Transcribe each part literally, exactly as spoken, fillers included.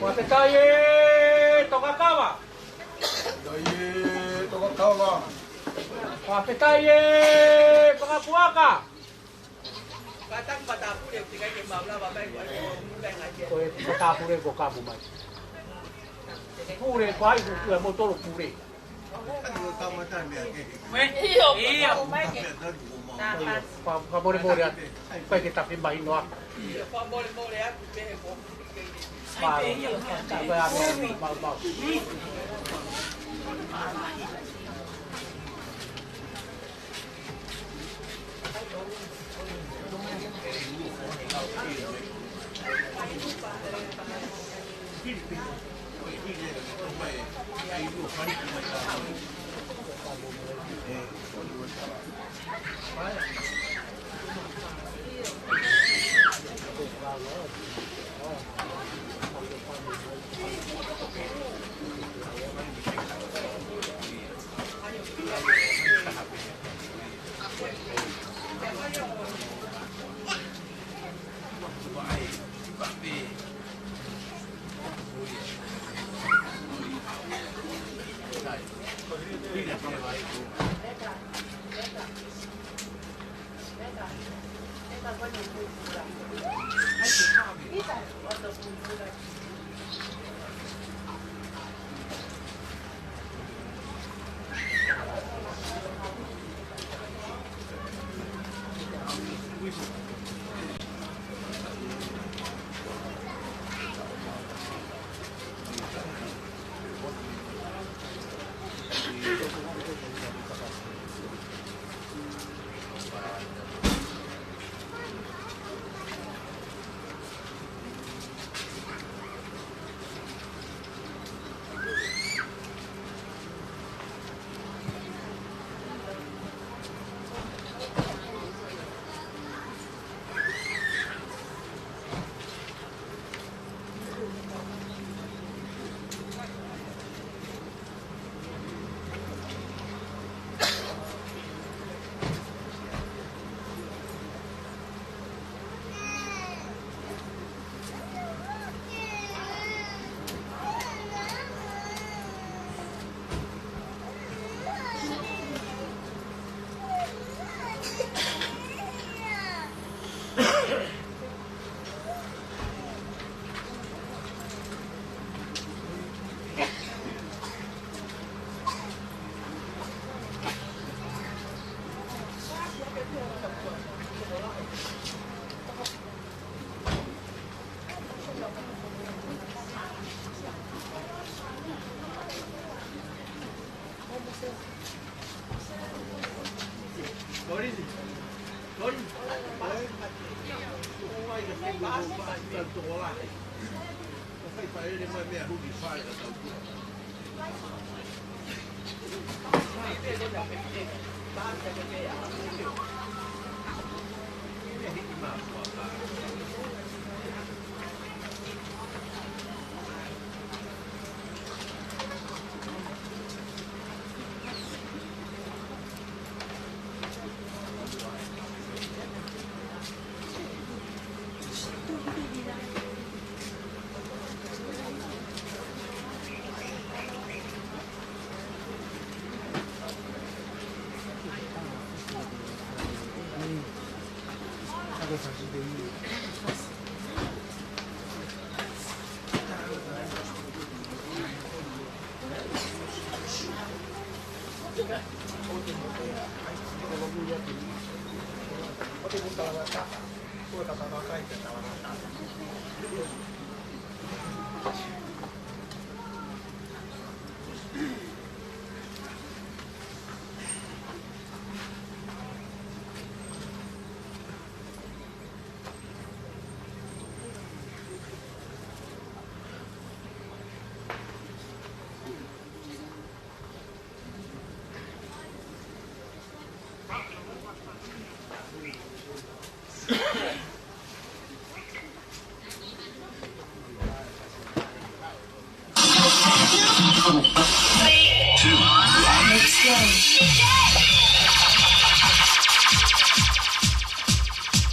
Fakafetaʻi e Tongakava. Fakafetaʻi e Tongakava. Fakafetaʻi e Fakapuaka. Ko e Fakapule ko kamu mai. Pule ko ai ko e motolo pule. Io, io. Ka, ka mole mole atu. Kai ke tafi mai noa. Io, ka mole mole atu, pehē ko. Mau, mau, mau, mau.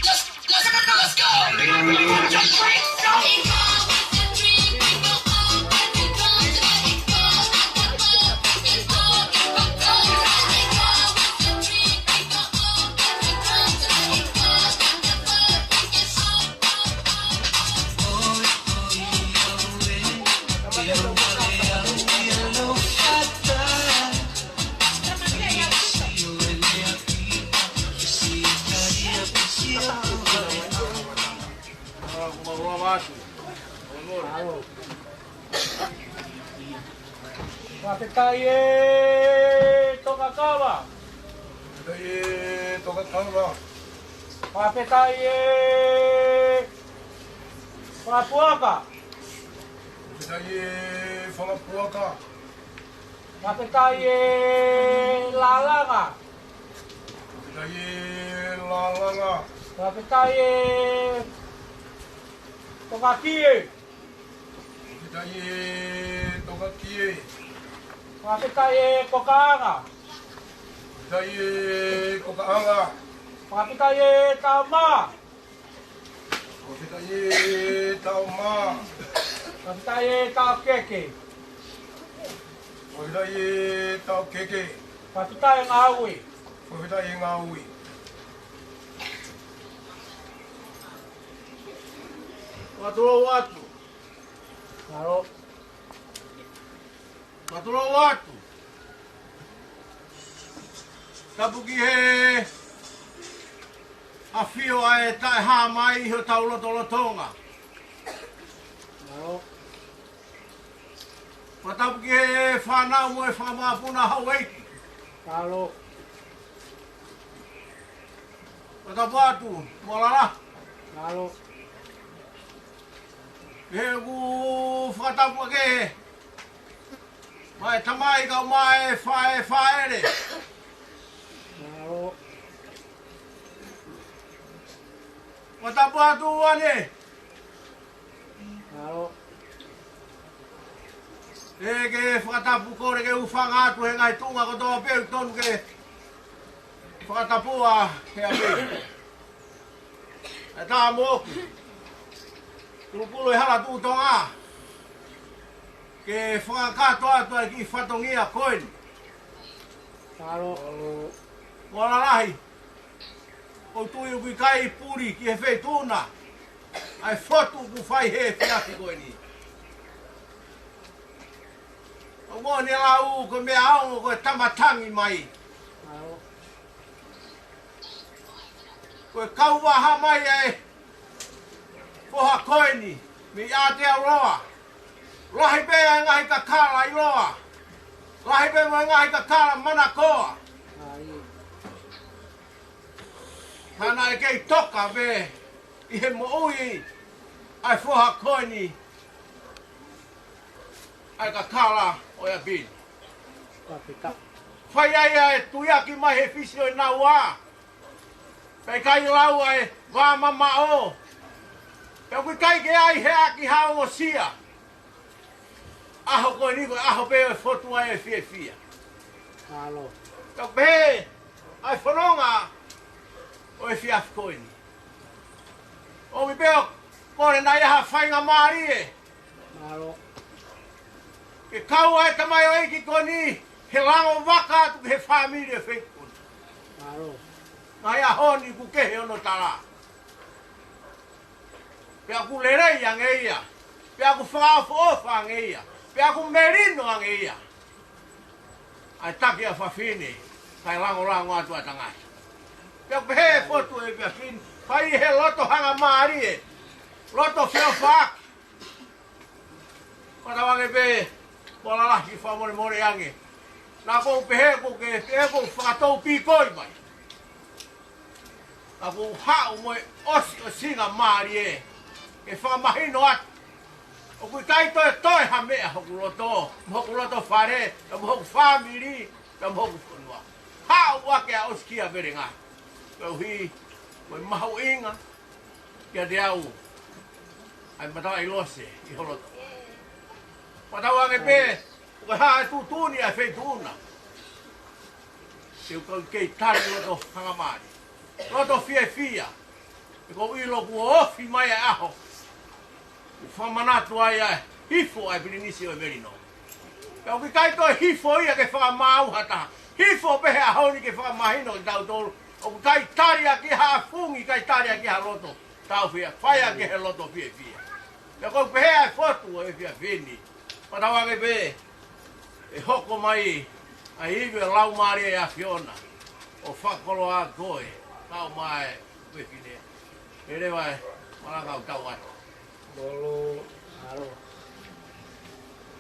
Let's, let's, let's go! Fakafetaʻi e Tokakava. Fakafetaʻi e Tokakava. Fakafetaʻi e Fakapuaka. Fakafetaʻi e Fakapuaka. Fakafetaʻi e Lālanga. Fakafetaʻi e Lālanga. Fakafetaʻi e Tokakie. Fakafetaʻi e Tokakie. Fakafetaʻi e Kokaʻanga. Fakafetaʻi e Kokaʻanga. Fakafetaʻi e Taʻomā. Fakafetaʻi e Taʻomā. Fakafetaʻi e Taʻokeke. Fakafetaʻi e Taʻokeke. Fakafetaʻi e Ngāue. Fakafetaʻi e Ngāue. Fakatulou atu. Mālō. Fakatulou atu. Tapu ki he ʻafio ʻa e Taʻehāmai ʻi hotau lotolotonga. Mālō. Fakatapu ki he fānau mo e fanga mokopuna houʻeiki. Mālō. Fakatapu atu, Moalala. Mālō. He ʻoku fakatapu ake. Mai tamai kau mai fae faele. Mālō. Fakatapu atu ane. Mālō. ʻE ke fakatapu kole ke u hūfanga atu he ngaahi tuʻunga kotoa pē ʻoku tonu ke fakatapua he ʻapi. ʻE tā moʻoku. Pulupulu e hala Tuʻi Tonga. Ke fakakakato atu ʻa e kiʻi fatongia ko eni. Mālō. Moalala lahi. ʻOku ou tui ʻoku ʻikai puli ki he feituʻu na ʻa e fotu ʻoku fai he efiafi ko eni. ʻOku moʻoni e lau ko e meʻa ongo ko e tama tangi mai. Ko e kau vaha mai ʻa e foha ko eni mei ʻAotearoa. Lahi pē ʻa e ngaahi kakala ʻiloa. Lahi pē mo e ngaahi kakala manakoa. Ka naʻe kei toka pē ʻi he moʻui ʻa e foha ko eni ʻa e kakala ʻo e ʻapi ni. Fai ai ʻa e tuiaki mai he fisi ʻo e naua. Pea ʻikai lau ʻa e vā mamaʻo. Pea ʻoku ʻikai ke ʻi ai ha kiʻi ongosia. ʻAho ko eni ko e ʻaho pē ʻo e fotu ʻa e fiefia. Mālō. Pea ʻoku pehē ʻa e fononga ʻo e efiafi ko eni. ʻOmi pē ʻo kole naʻa ʻi ai ha faingamālie. Mālō. Ke kau ʻa e tamaioʻeiki ko eni he lango vaka atu ki he fāmili ʻo e feituʻu ko eni. Mālō. Ngaahi ʻaho ni ʻoku kehe hono tala. Pea ʻoku lelei ange ia. Pea ʻoku fakaʻofoʻofa ange ia. Pea ʻoku melino ange ia. ʻA e taki ʻa fafine, kae langolango atu ʻa tangata. Pea ʻoku pehē fotu ʻa e efiafi ni, fai he loto hangamālie, loto feʻofaʻaki. Fakatauange pē, Moalala, kiʻi fakamolemole ange. Naʻa ʻoku ou pehē ʻoku ke pehē ʻoku ou fakatou pīkoi mai. Ka ʻoku ou haʻu mo e ʻosiʻosinga mālie ke fakamahino atu. ʻOku ʻikai toe toe ha meʻa hoku loto, mo hoku loto fale, mo hoku fāmili, mo hoku fonua. Haʻu ʻa ke ʻosi kia velenga. Koeʻuhi, ko e mahuʻinga, kiate au, ʻa e mataʻi lose ʻi ho loto. Fakatauange pē, ko e hā e tuʻutuʻuni ʻa e feituʻu na. Te u kau kei tali loto hangamālie. Loto fiefia. He ʻoku ou ʻilo kuo ofi mai e ʻaho. ʻOku fakamanatu ai ʻa e hifo ʻa e pilinisi ʻo e melino. Pea ʻoku ʻikai toe hifo ia ke fakamaau ha taha. Hifo pē he ʻaho ni ke fakamahino kiate kitautolu. ʻOku ʻikai tali ʻaki ha fungi, ʻikai tali ʻaki ha loto. Tau fia, fai ʻaki he loto fiefia. Pea ʻoku ou pehē ʻa e fotu ʻo e efiafi ni. Fakatauange pē, ʻe hoko mai ʻa e ivi ʻo e Laumālie ʻa e ʻAfiona ʻo fakakoloa koe, kau mai, koe fine. Pea leva ē, malanga ʻo tau atu. Lolo, alo.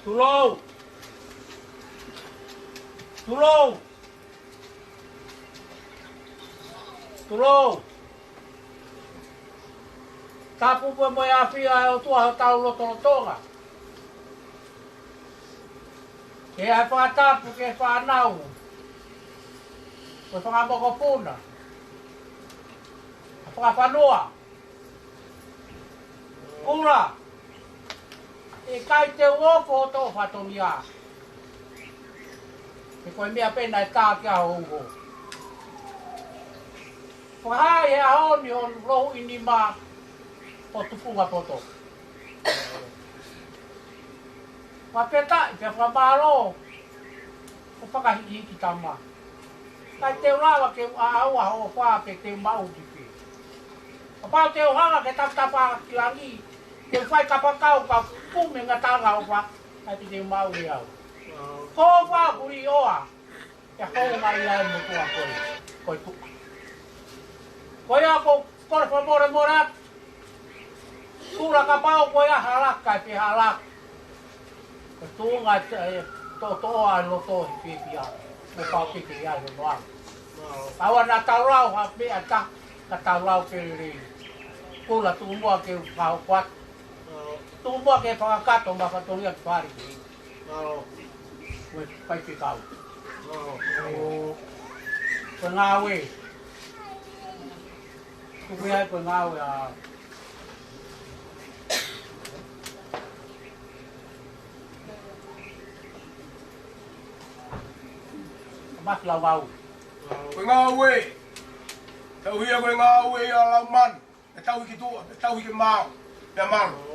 Tulou! Tulou! Tulou! Tapu pē mo e ʻafio ʻa e ʻOtua ʻi hotau lotolotonga. Ke ʻai fakatapu ki he fānau, ko e fanga mokopuna, fanga fanua. Kula, ʻikai te u ofo hoto fatongia. He ko e meʻa pē naʻe tā ki ai ho uho. Fakahā ʻi he ʻaho ni hono loʻuhi nima ʻo tufunga poto. Fakafetaʻi pea fakamālō ʻo fakahikihiki tama. ʻIkai te u lava ke u ʻaʻau ʻa hoʻo ʻofa pe te u maʻu ki fē. Kapau te u hanga ke tafatafa ki langi, ke u fai kapakau ka kumi ngataʻanga ʻofa, ʻikai te u maʻu ʻe au. Ko e ʻofa ʻoku liʻoa, ʻe hounga ia e motuʻa ko e, ko e tuʻa. Ko ia ko, ko e fakamolemole atu. Kula kapau ko ia halaka, ʻe pē halaka. Ko e tuʻunga e, e, toʻotoʻo ʻa e loto he fiefia. Mo pau ke ke ia he noa. Kaua naʻa tau lau ha meʻa ta, ka tau lau ke lelei. Kula tuʻu muʻa ke u fakahoko atu. Tuʻu muʻa ke fakakakato ma fatongia ki fale ke. Ko e faifekau. Ko e ngāue. Ko e ai ko e ngāue ʻa Maki Lauvau. Ko e ngāue. Tauhi ia ko e ngāue ia Laumanu. ʻE tauhi ki tuʻa, ʻe tauhi ki mao, pea malu.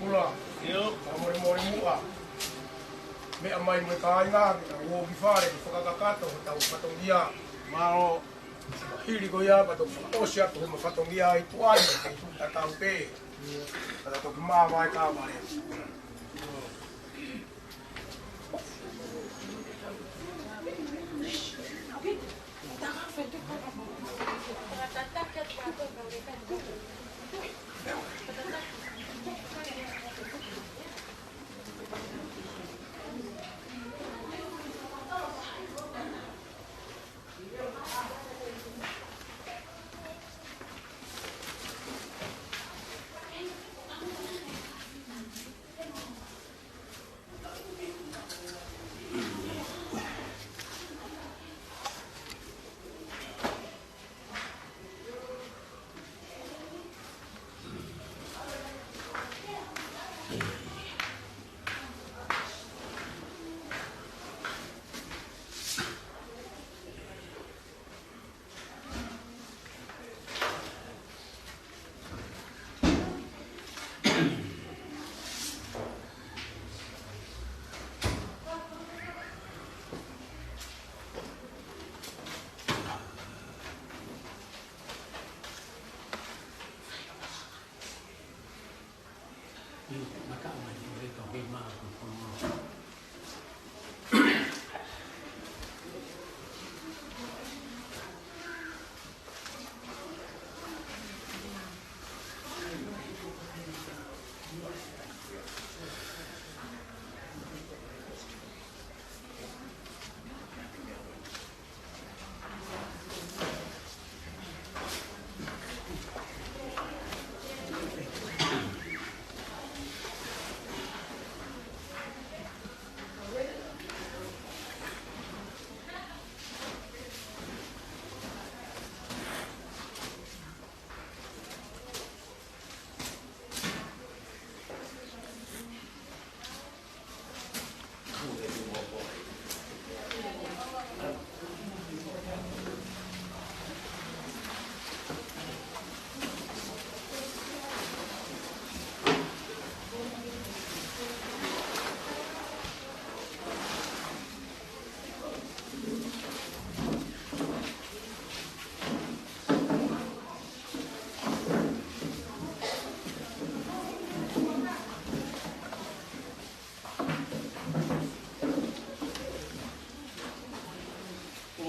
Kula, ka molemole muʻa. Meʻa mai mo e kāinga, ke tau ō ki fale, ke fakakakato hotau fatongia. Mālō. Hili ko ia, ka tau fakaʻosi atu hono fatongia ʻi tuʻa ni, ʻi tuʻa tatau pē. Ka tau toki māvae ka vale.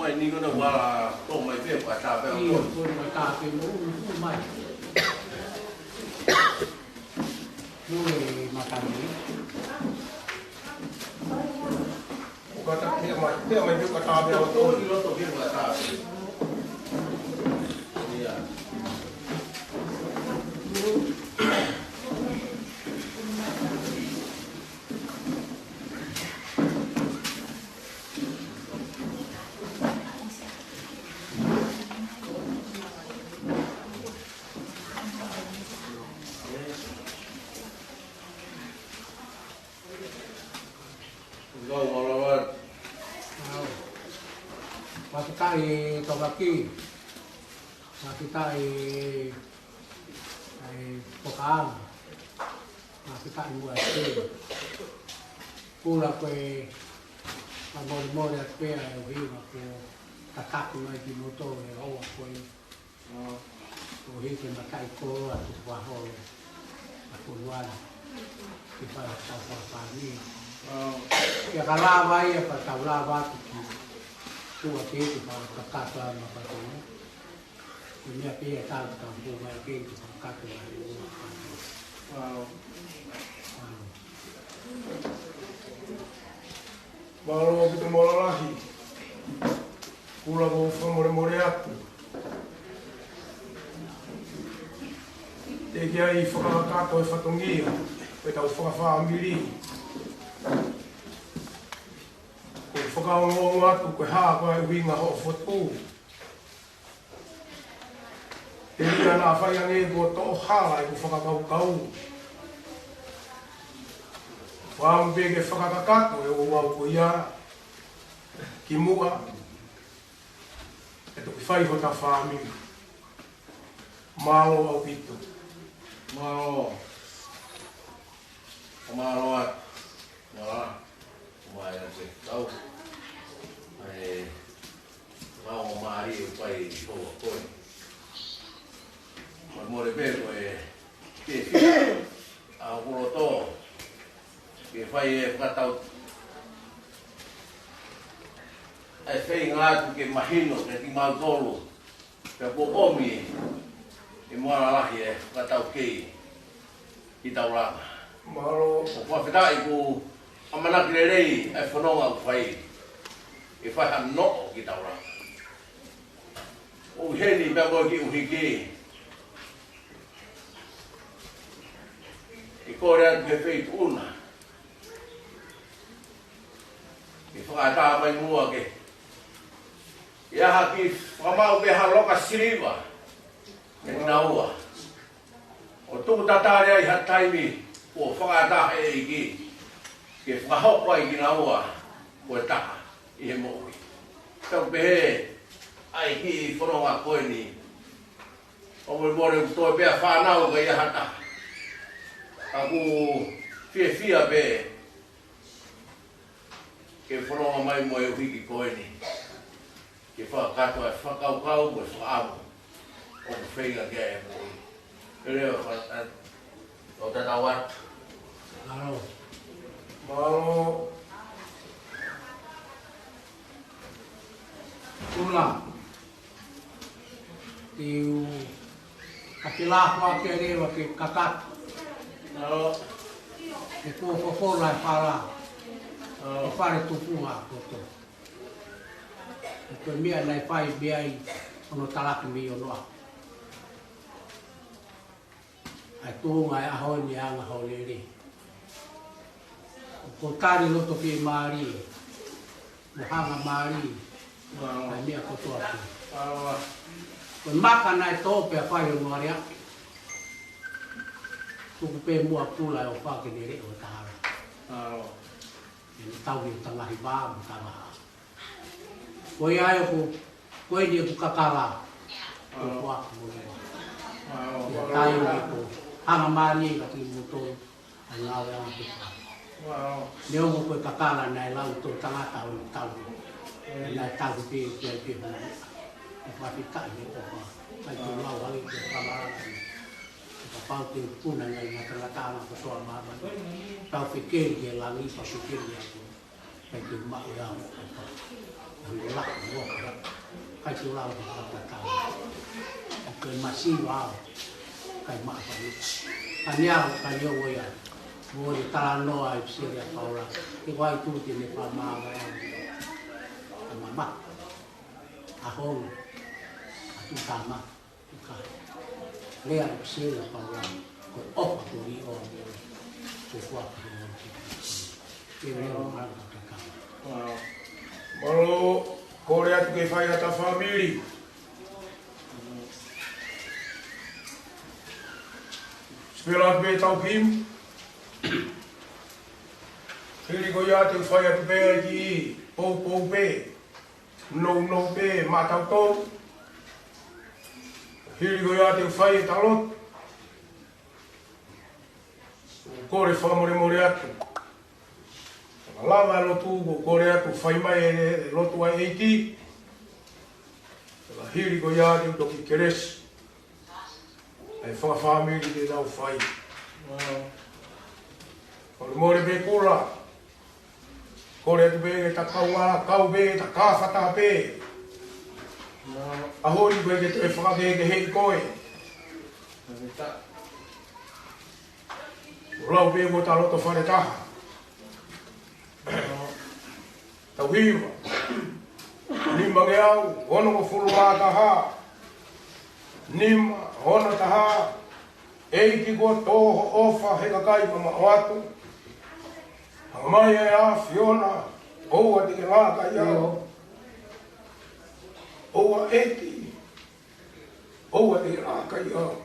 Mai ni kona wala to mai pe pa ta pe. ʻIo, ko e ta pe mo u mai. Mo e matani. Ko ka ta pe mai, pe mai pe ka ta pe o to. Ko ni lo to pe ka ta pe. ʻIo. Fakafetaʻi Tokaki. Fakafetaʻi ʻa e Pokaʻanga. Fakafetaʻi muʻa ʻa e Kula ko e fakamolemole atu pē ʻa e ʻuhinga ko e tataki mai kimoutolu he ʻaho ko eni. ʻO hiki mataʻikoloa atu fakaholo ʻa Kuluana. Ke fai ʻetau fakafāmili. Ke ka lava ia ka tau lava atu ki tua ke ke fakakakato ʻa ma patonga. Ko e meʻa pē ia tau tau pō mai ke ke fakakakato ʻa e ua patonga. Mālō ʻaupito Maulalahi. Kula ko e fakamolemole atu. Teʻeki ai fakakakato e fatongia ʻo ʻetau fakafāmili. Ko e fakaongoongo atu ko e hā ko e ʻuhinga hoʻo fotu. Telia naʻa fai ange kuo toʻo hala ʻeku fakakaukau. Fakaʻamu pē ke fakakakato e ouau ko ia ki muʻa. ʻE toki fai hota fāmili. Mālō ʻaupito. Mālō. Mālō atu. Mālō. Mālō atu. Kau. ʻAi. Kau mo mālō e pai hoa koe. Mo mole pē ko e ke fia ʻa hoku loto ke fai e fakatau ʻa e feinga atu ke mahino ke kimautolu pea kuo ʻomi ʻe Maulalahi e fakatau kei ki taulanga. Mālō. ʻOku fakafetaʻi kuo ʻamanaki lelei ʻa e fononga ʻoku fai ke fai ha noʻo ki taulanga. ʻOku heni pea mo e kiʻi ʻuhiki. ʻE kole atu ke feituʻuna ke fakaʻatā mai muʻa ke ʻi ai ha kiʻi fakamaʻu pē ha loka siliva ke naua. ʻO tuku tatali ai ha taimi kuo fakaʻatā ʻe he ʻEiki ke fakahoko ai kinaua ko e taha ʻi he moʻui. Tau pehē ʻa e kiʻi fononga ko eni. ʻO mole mole ʻoku toe pē ʻa fānau ka ʻi ai ha taha. Ka ʻoku fiefia pē ke fononga mai mo e ʻuhiki ko eni. Ke fakakakato e fakakaukau mo e fakaʻamu ʻoku feinga ke ʻai e moʻui. Pea leva fa-, ʻa, ʻo tatau atu. Mālō. Mālō. Kula. Te u ʻaki lāhua ke leva ke kakato. Mālō. Ke kuo fofola e fala. Mālō. Ko e fale tupunga koto. Ko e meʻa naʻe fai mei ai hono talaki mei onoa. ʻA e tuʻunga e ʻaho ni anga hoʻo lele. Ko e tali loto fiemālie. Mo e hanga mālie. Mālō. ʻA e meʻa kotoa pē. Mālō. Ko e maka naʻe tō pea fai hono aleaʻi. Tuku pē muʻa Kula e ʻofa ke ne leʻo taha. Mālō. ʻE ne tauhi ʻo tangahi vā mo tangaha. Ko ia ai ʻoku, ko eni ʻeku kakala. Ko e ʻofa ko ia. Ko e taimi ko e hanga mālie ka kimoutolu ʻa e ngāue ʻa e ʻOtua. Neongo ko e kakala naʻe lau ʻe he tangata ʻo ne tauhi. Naʻe tauhi pē, pē, pē, pē. ʻOku fakafetaʻi he ʻofa. Kai ke mau hangē ko e kamalanga. Kapau te u puna ngai ngata ngata ʻa e kotoa māmani. Tau fekeli ki he langi, tau fekeli ki he ako. Kai ke maʻu e ʻofa. Anga laka, ʻofa. Siʻi lau ka ka ka. ʻOku ke masiva au. Kai maʻa pa ni. Ka ni au, ka ni au ia. Mo e talanoa ʻa e Piseli ʻa Paula. Ke wai tu te ne pa ma ma ya. Ka ma ma. ʻA hou. ʻA tu ta ma. Ka. Lea ʻa e Piseli ʻa Paula. Ko e ʻofa ko ri o. Ko e fua ko ri o. Ke lea ʻo ma ka ka. Mālō, kole atu ke fai ʻata fāmili. Spela pē tau him. Hili ko ia te u fai atu pē ai ki poupou pē. Nounou pē, mātautolu. Hili ko ia te u fai e talotu. Kole fakamolemole atu. Lava e lotu ko kole atu fai mai e lotu ʻa e ʻEiki. Ka hili ko ia te u toki kelesi. ʻA e fakafāmili te nau fai. Fakamolemole pē kula. Kole atu pē ke ta kau ā, kau pē, ta ka fata pē. ʻA honi pē ke te fakakehekeheʻi koe. Lau pē mo ta loto fale taha. Tau hiva. Nima ngeau, ono ngofulu mā taha. Nima, ono taha. ʻEiki kuo tō ho ʻofa he kakai mamaʻo atu. Hanga mai e ʻAfiona, ʻoua te ke laka ʻiate au. ʻOua ʻEiki. ʻOua te ke laka ʻiate au.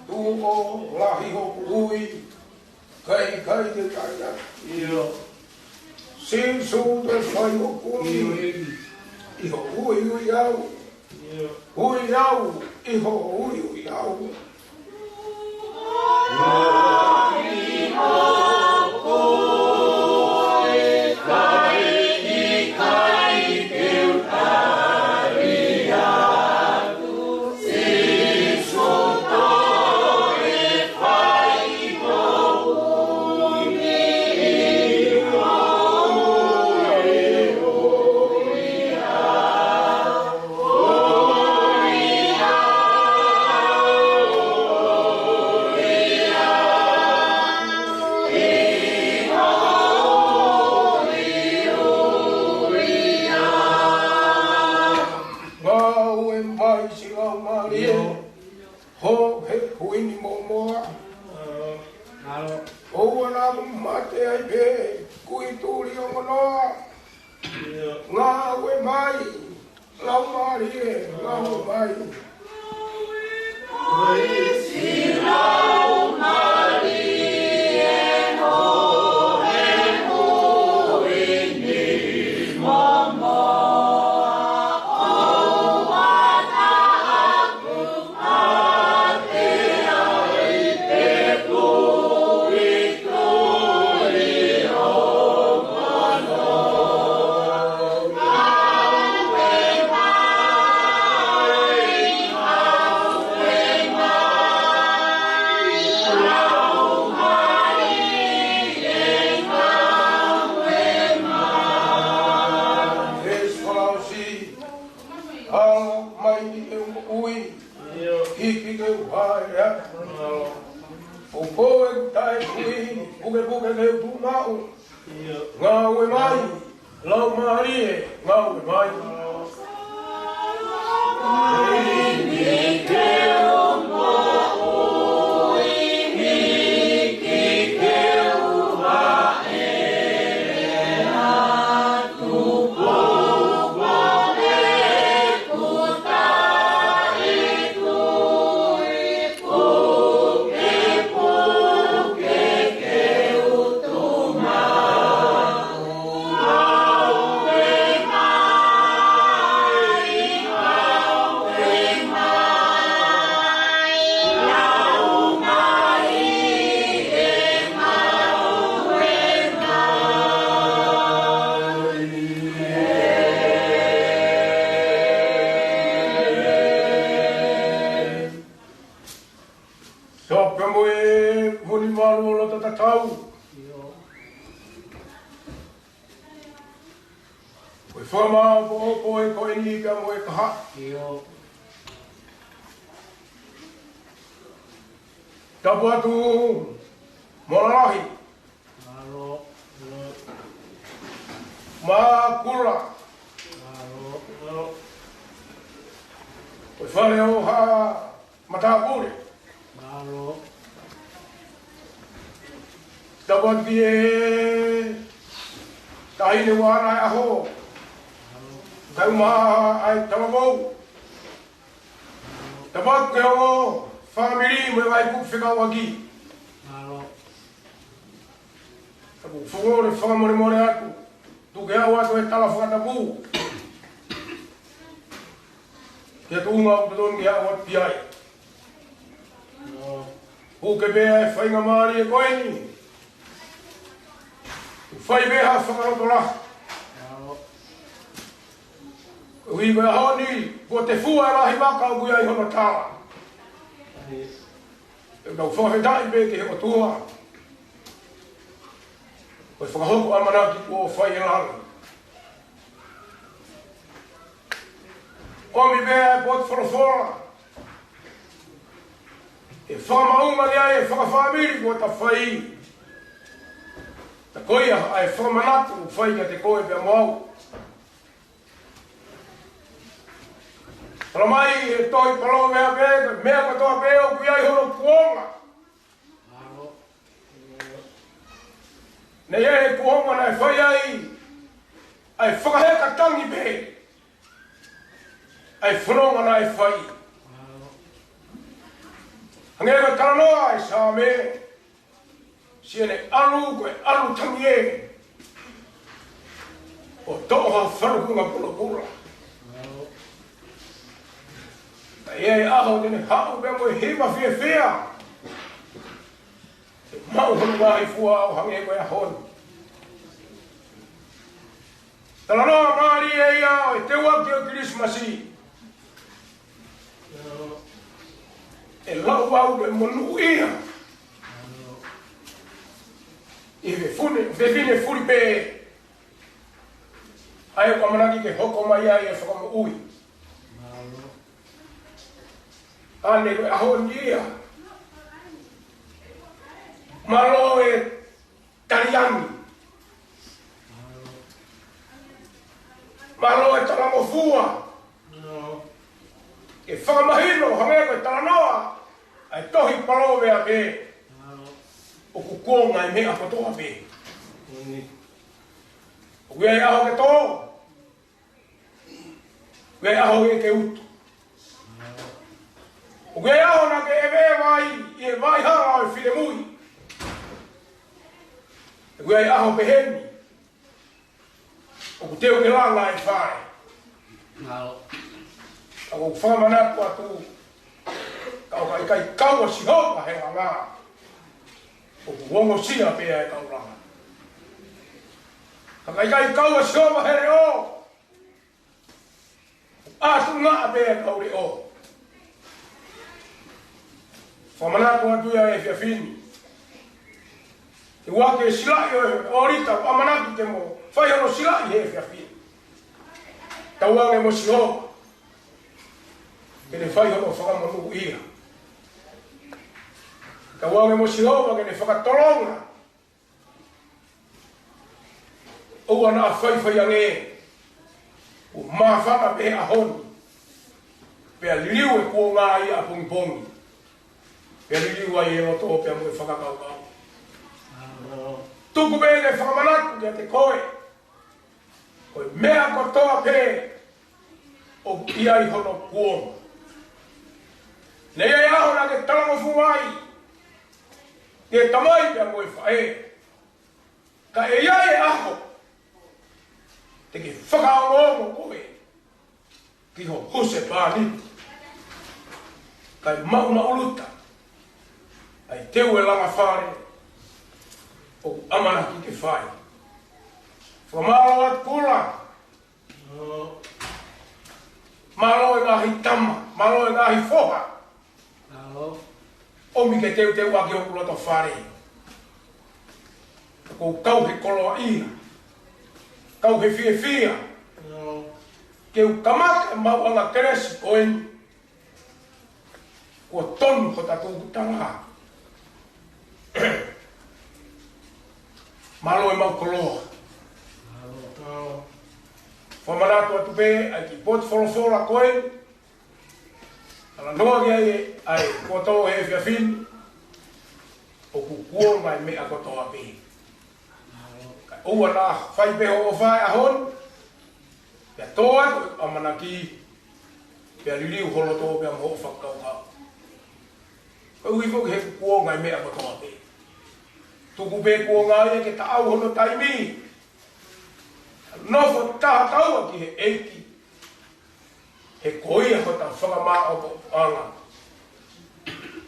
Tuʻo lahi hoku ui, ʻikai, ʻikai te u tali atu. ʻIo. Sīsū te fai hoku ui. ʻIo. ʻI hoʻo uiui au. ʻIo. Ui au, ʻi hoʻo uiui au. Ngāue mai siʻi Laumālie, hō he kuini momoa. ʻOua naʻa mate ai pē, kui tuli ongonoa. Ngāue mai, Laumālie, ngāue mai. Ala mai ʻi he moʻui, hiki ke u haʻele atu. ʻO ko e taʻe kui, pukepuke ke u tuʻu maʻu. Ngāue mai, Laumālie, ngāue mai. Pea mo e huni malu o loto tatau. Ko e fakamāʻopoʻopo ē ko eni pea mo e kahaʻu. Tapu atu mo Lalahi. Mākula. Ko e fale ʻo Haʻa Matāpule. Tapu atu ki he taʻahine ʻoku ʻi ai ʻaho. Tau maha ai talavou. Tapu atu ki he ongo fāmili mo e ngaahi kupu fekauʻaki. Tapu fongole fakamolemole atu. Tuku ke u ʻoatu e tala fakatapu. Ke tuʻunga ʻoku totonu ke u ʻoatu ki ai. Puke pē ʻa e faingamālie ko eni. Fai pē ha fakalotolahi. Ko e ʻuhi ko e ʻaho ni, kuo tefua e lahi vaka ʻoku ʻi ai hono tala. ʻE tau fakafetaʻi pē ki he ʻOtua. Ko e fakahoko ʻamanaki kuo fai ʻe langi. ʻOmi pē ʻa e potu folofola. ʻE fakamaʻunga ki ai e fakafāmili kuo ta fai. Ka ko ia ʻa e fakamanatu ʻoku fai kiate koe pea mo au. Talamai ʻe he tohi Palōveape, meʻa kotoa pē ʻoku ʻi ai hono kuonga. Naʻe ʻi ai e kuonga naʻe fai ai ʻa e fakaheka tangi pē ʻa e fononga naʻe fai. Hangē ko e talanoa ʻa e Saame, siʻene ʻalu ko e ʻalu tangi ē ʻo toʻo ha falukunga pulapula. Naʻe ʻi ai e ʻaho te ne haʻu pea mo e hiva fiefia. Maʻu hono ngaahi fua ʻo hangē ko e ʻaho ni. Talanoa mālie ia ʻo e teuaki ʻo e Kilisimasi. ʻE lau au ke monūʻia ʻi he fefine, fefine fuli pē. ʻA ia ʻoku ʻamanaki ke hoko mai ai e Fakamoʻui. ʻAne ko e ʻaho ni ia. Mālō e taliangi. Mālō e talangofua. ʻE fakamahino hangē ko e talanoa ʻa e tohi Palōveape. ʻOku kuonga e meʻa kotoa pē. ʻOku ʻi ai e ʻaho ke tō. ʻOku ʻi ai e ʻaho ia ke utu. ʻOku ʻi ai e ʻaho naʻa ke ʻeveʻeva ai ʻi he vaʻa hala ʻo e finemui. ʻOku ʻi ai e ʻaho pehē ni ʻoku teu ke langa e fale. Ka ʻoku fakamanatu atu, ka ʻoka ʻikai kau ʻa Sihova he langa, ʻoku ongosia pē ʻa e kau langa. Ka ʻoka ʻikai kau ʻa Sihova he leʻo, ʻa tuʻunga pē ʻa e kau leʻo. Fakamanatu atu ia he efiafi ni. Ke ua ke silaʻi ʻo e ʻōlita, ʻamanaki ke mo fai hono silaʻi he efiafi ni. Tauange mo Sihova ke ne fai hono fakamonūʻia. Tauange mo Sihova ke ne fakatolonga. ʻOua naʻa faifai ange, ʻoku māfana pē ʻaho ni. Pea liliu e kuonga ʻi ʻapongipongi. Pea liliu ai e loto pea mo e fakakaukau. Tuku pē ke fakamanatu kiate koe, ko e meʻa kotoa pē ʻoku ʻi ai hono kuonga. Naʻe ʻi ai e ʻaho naʻa ke talangofua ai ki he tamai pea mo e faʻē. Ka ʻe ʻi ai e ʻaho te ke fakaongoongo koe ki ho husepāniti, kae maʻumaʻuluta ʻa e teu e langa fale ʻoku ʻamanaki ke fai. Fakamālō atu Kula. Mālō e ngaahi tama, mālō e ngaahi foha. Mālō. ʻOmi ke teuteu ʻaki hoku loto fale. Ko u kau he koloaʻia, kau he fiefia. Ke u kamata e maʻuʻanga kelesi ko eni. Kuo tonu hota tūkutala. Mālō e maʻu koloa. Fakamanatu atu pē ʻa e kiʻi potu folofola ko eni. Talanoa ki ai ʻa e kuo tō he efiafi ni. ʻOku kuonga e meʻa kotoa pē. Kae ʻoua naʻa fai pē hoʻo ʻofa he ʻaho ni, pea tō atu e ʻamanaki, pea liliu ho loto pea mo hoʻo fakakaukau. Koeʻuhi foki he kuonga e meʻa kotoa pē. Tuku pē kuonga ia ke taʻau hono taimi. Nofo taha taua ki he ʻEiki. He ko ia hota fakamāʻopoʻopoʻanga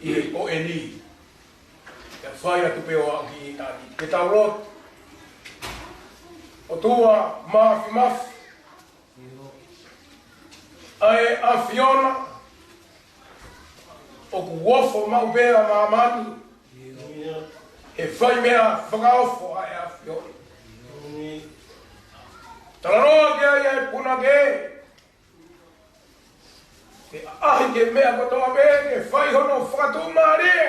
ʻi he ko eni. Pea fai atu pē ʻo aʻu ki ʻitāniti. Ke tau lotu. ʻOtua Māfimafi, ʻa e ʻAfiona, ʻoku ofo maʻu pē ʻa māmani he fai meʻa fakaofo ʻa e ʻAfiona. Talanoa ki ai ʻa e punake, ke ʻaʻahi ki he meʻa kotoa pē, ke fai hono fakatuʻumālie.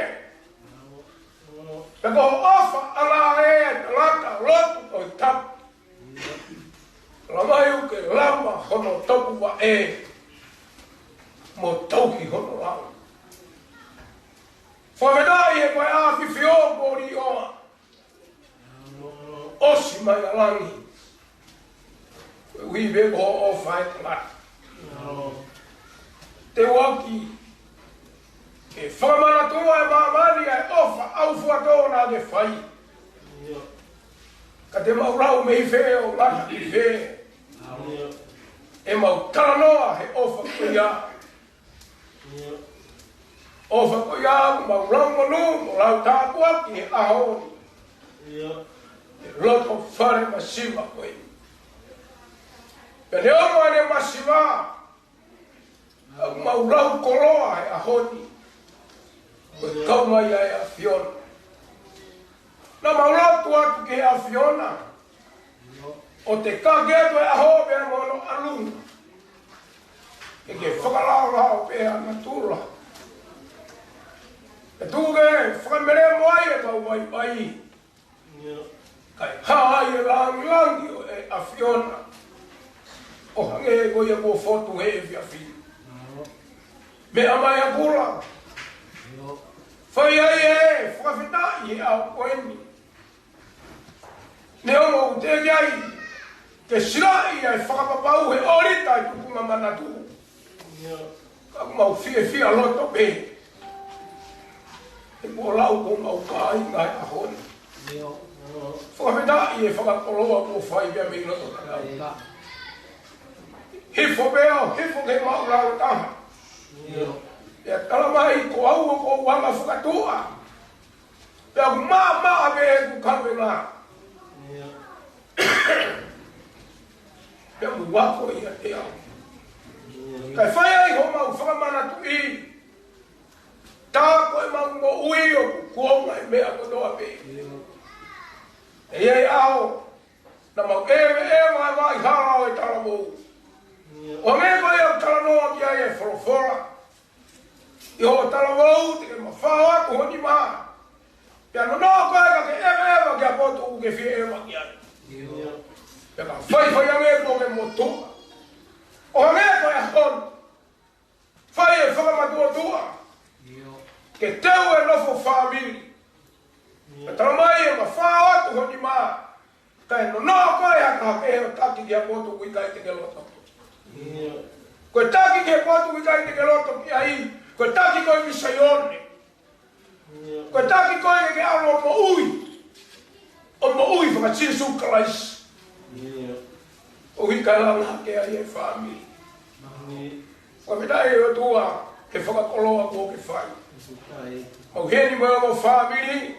Pea ko hoʻo ʻofa ʻa e tangata lotu Tohi Tapu. Lava ʻoku ke lava hono toku vaʻe mo tauhi hono lao. Fakafetaʻi he ko e ʻAfifio kuo liʻoa. ʻOsi mai ʻa langi. Koeʻuhi pē ko hoʻo ʻofa he tangata. Teuaki ke fakamanatu ʻa e māmani ʻa e ʻofa ʻaufuatō naʻa ke fai. Ka te mau lau mei fē ʻo ngata ki fē, ʻe mau talanoa he ʻofa ko ia. ʻOfa ko ia ʻoku mau lau monū mo lau tāpuaki he ʻaho ni. He loto fale masiva ko eni. Pea neongo ʻene masiva, ʻoku mau lau koloa he ʻaho ni. Ko e kau mai ʻa e ʻAfiona. Naʻa mau lotu atu ki he ʻAfiona ʻo tekaki atu e ʻaho pea mo hono ʻalunga. Ke ke fakalaolao pē ʻa natula. Ke tuku ke fakamelemo ai e kau vaivai. Kae hā ai e langilangi ʻo e ʻAfiona. ʻO hangē ko ia kuo fotu he efiafi. Meʻa mai ʻa kula. Fai ai e fakafetaʻi he ʻaho ko eni. Neongo ʻoku teʻeki ai ke silaʻi ʻa e fakapapau he ʻōlita ʻi he tukunga manatu. Ka ʻoku mau fiefia loto pē he kuo lau ko homau kāinga he ʻaho ni. Fakafetaʻi e fakakoloa kuo fai pea mei loto tatau. Hifo pē ʻo hifo ke mau lau taha. Pea tala mai ko au ʻoku ou anga fakatuʻa. Pea ʻoku maʻamaʻa pē ʻeku kavenga. Pea ʻoku ako ia ʻe au. Kae fai ai homau fakamanatuʻi. Tā ko ʻemau moʻui ʻoku kuonga e meʻa kotoa pē. ʻE ʻi ai e ʻaho naʻa mau ʻeveʻeva e vaʻa hala ʻo e talavou. ʻO hangē ko ia ʻoku talanoa ki ai e folofola. ʻI hoʻo talavou te ke mafao atu ho nima. Pea nonoʻo koe ka ke ʻeveʻeva ki ha potu ʻoku ke fie ʻeva ki ai. Pea ka faifai ange kuo ke motuʻa. ʻO hangē ko e ʻaho ni. Fai e fakamatuʻotuʻa. Ke teu e nofo fāmili. Pea tala mai ʻe mafao atu ho nima. Kae nonoʻo koe ha taha pē ʻo taki ki ha potu ʻoku ʻikai te ke loto. Ko e taki ki he potu ʻoku ʻikai te ke loto ki ai, ko e taki ko eni ki Saione. Ko e taki ko eni ke ke ʻalu ʻo moʻui. ʻO moʻui faka-Sīsū Kalaisi. ʻOku ʻikai langa hake ai e fāmili. Fakafetaʻi ʻOtua he fakakoloa kuo ke fai. Mau heni mo e ongo fāmili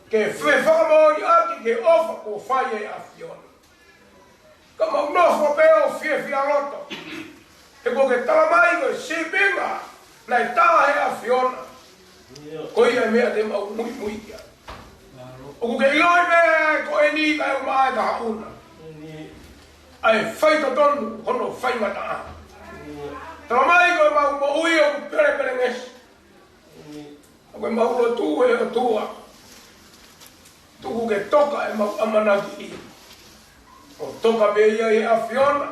ke fefakamoʻoni ʻaki ke ʻofa kuo fai e ʻAfiona. Ka mau nofo pē ʻo fiefia loto. He kuo ke tala mai ko e sīpinga naʻe tā he ʻAfiona. Ko ia e meʻa te mau muimui ki ai. ʻOku ke ʻiloʻi pē ko eni kae ʻumaʻā e kahaʻu na ʻa e faitotonu hono faingataʻa. Talamai ko ʻemau moʻui ʻoku pelepelengesi. Ko ʻemau lotu, ʻe ʻOtua, tuku ke toka ʻemau ʻamanaki, ʻo toka pē ia ʻi he ʻAfiona.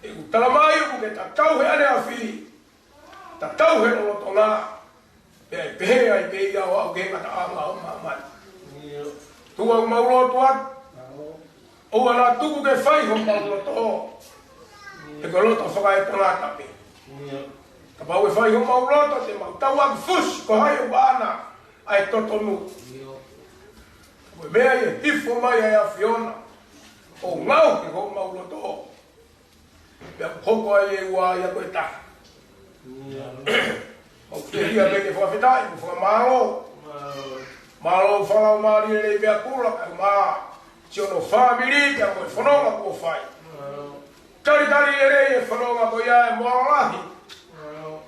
ʻOku talamai ʻoku ke tatau he ʻaneafi, tatau he lolotonga, pea ʻe pehē ai pē ia ʻo aʻu ki he ngataʻanga ʻo māmani. ʻOtua, ʻoku mau lotu atu, ʻoua naʻa tuku ke fai homau loto he ko e loto fakaetangata pē. Kapau ʻe fai homau loto, te mau tauʻaki fusi ko hai ʻoku ʻaʻana ʻa e totonu. Ko e meʻa ia ʻe hifo mai ai ʻa e ʻAfiona ʻo ngaohi homau loto. Pea hoko ai e ua ia ko e taha. Mau fiefia pē ke fakafetaʻi mo fakamālō. Mālō fakalaumālie lelei pea kula, kae ʻumaʻā siʻono fāmili pea mo e fononga kuo fai. Talitali lelei e fononga ko ia ʻa e Moalalahi.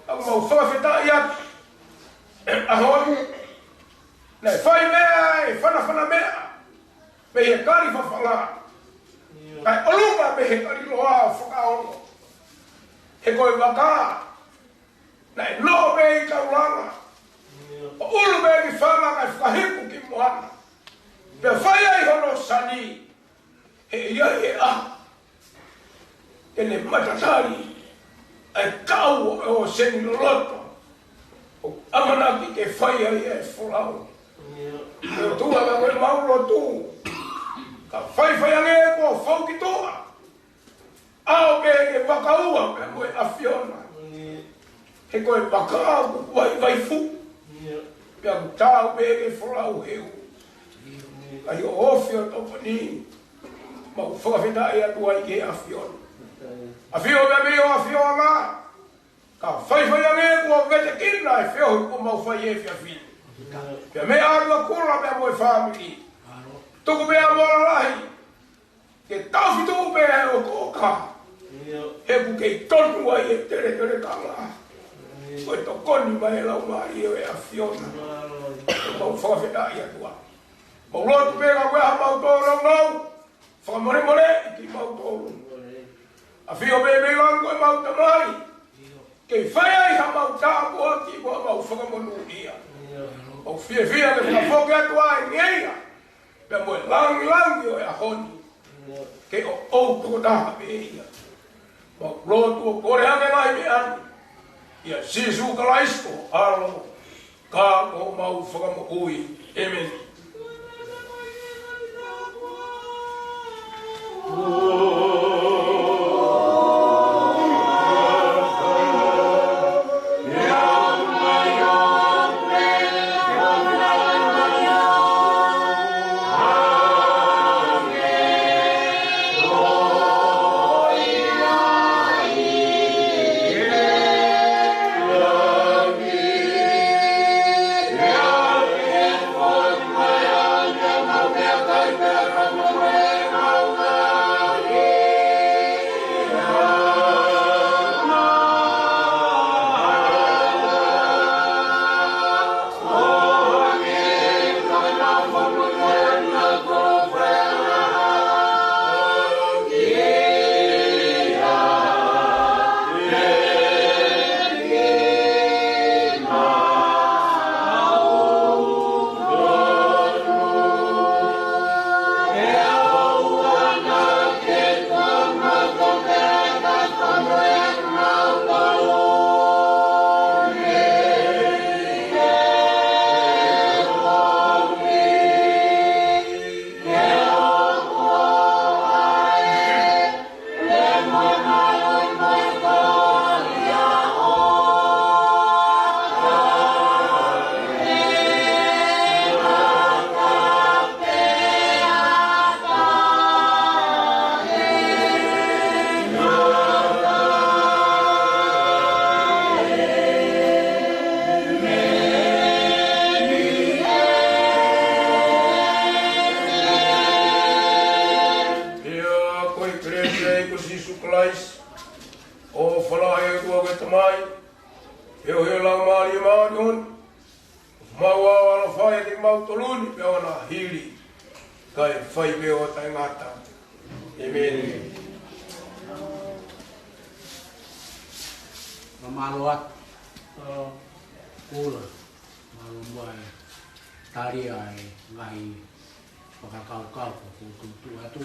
ʻOku mau fakafetaʻi atu. ʻAho ni, naʻe fai meʻa, ʻe fanafana meʻa mei he kali fafanga, kae ʻolunga mei he kali loa fakaongo. He ko e vaka naʻe noʻo mei taulanga, ʻo ʻulu mei ki fanga kae fakahiku ki moana. Pea fai ai hono sani, he ʻe ʻi ai e ʻaho te ne matatali ʻa e kau ʻo e ʻōseni loloto ʻoku ʻamanaki ke fai ai e folau. ʻOtua, ka ko ʻemau lotu, ka faifai ange kuo fou ki tuʻa, ʻaʻau pē ke vakaua pea mo e ʻAfiona. He ko e vaka ʻoku vaivai fuʻu, pea ʻoku taau pē ke folau heu. Ka ʻi hoʻo ofi ʻo tokoni, mau fakafetaʻi atu ai ki he ʻAfiona. ʻAfio pea mei hoʻo ʻafioʻanga, ka faifai ange kuo vetekina e feohi kuo mau fai he efiafi ni. Pea meʻa atu ʻa Kula pea mo e fāmili. Tuku pē ʻa Moalalahi ke taufituʻu pē ʻa e ʻokoʻoka. He ʻoku kei tonu ai e teletelekanga. Ko e tokoni mai e Laumālie ʻo e ʻAfiona. Mau fakafetaʻi atu ai. Mau lotu pē ka ko e hā mau tō naunau, fakamolemoleʻi kimautolu. ʻAfio pē mei langi ko ʻemau Tamai, ke fai ai haʻamau tāpuaki mo haʻamau fakamonūʻia. Mau fiefia ke fakafoki atu ai ngeia pea mo e langilangi ʻo e ʻaho ni, ke ʻoʻou tokotaha pē ia. Mau lotu ʻo kole ange mai meʻa ni ʻia Sīsū Kalaisi ko ho ʻAlo, ka ko homau Fakamoʻui. ʻĒmeni. Pea ko e kelesi ʻa e ʻEiki ko Sīsū Kalaisi, ʻofa lahi ʻa e ʻOtua ko e Tamai, feohi ʻa e Laumālie Māʻoniʻoni, Mau ʻaloʻofa ʻiate kimautolu ni pea ʻoua naʻa hili, kae fai pē ʻo taʻengata. ʻĒmeni. Mālō atu. Mālō. Mālō muʻa e tali ʻa e ngaahi fakakaukau ko ʻeku tuʻu atu.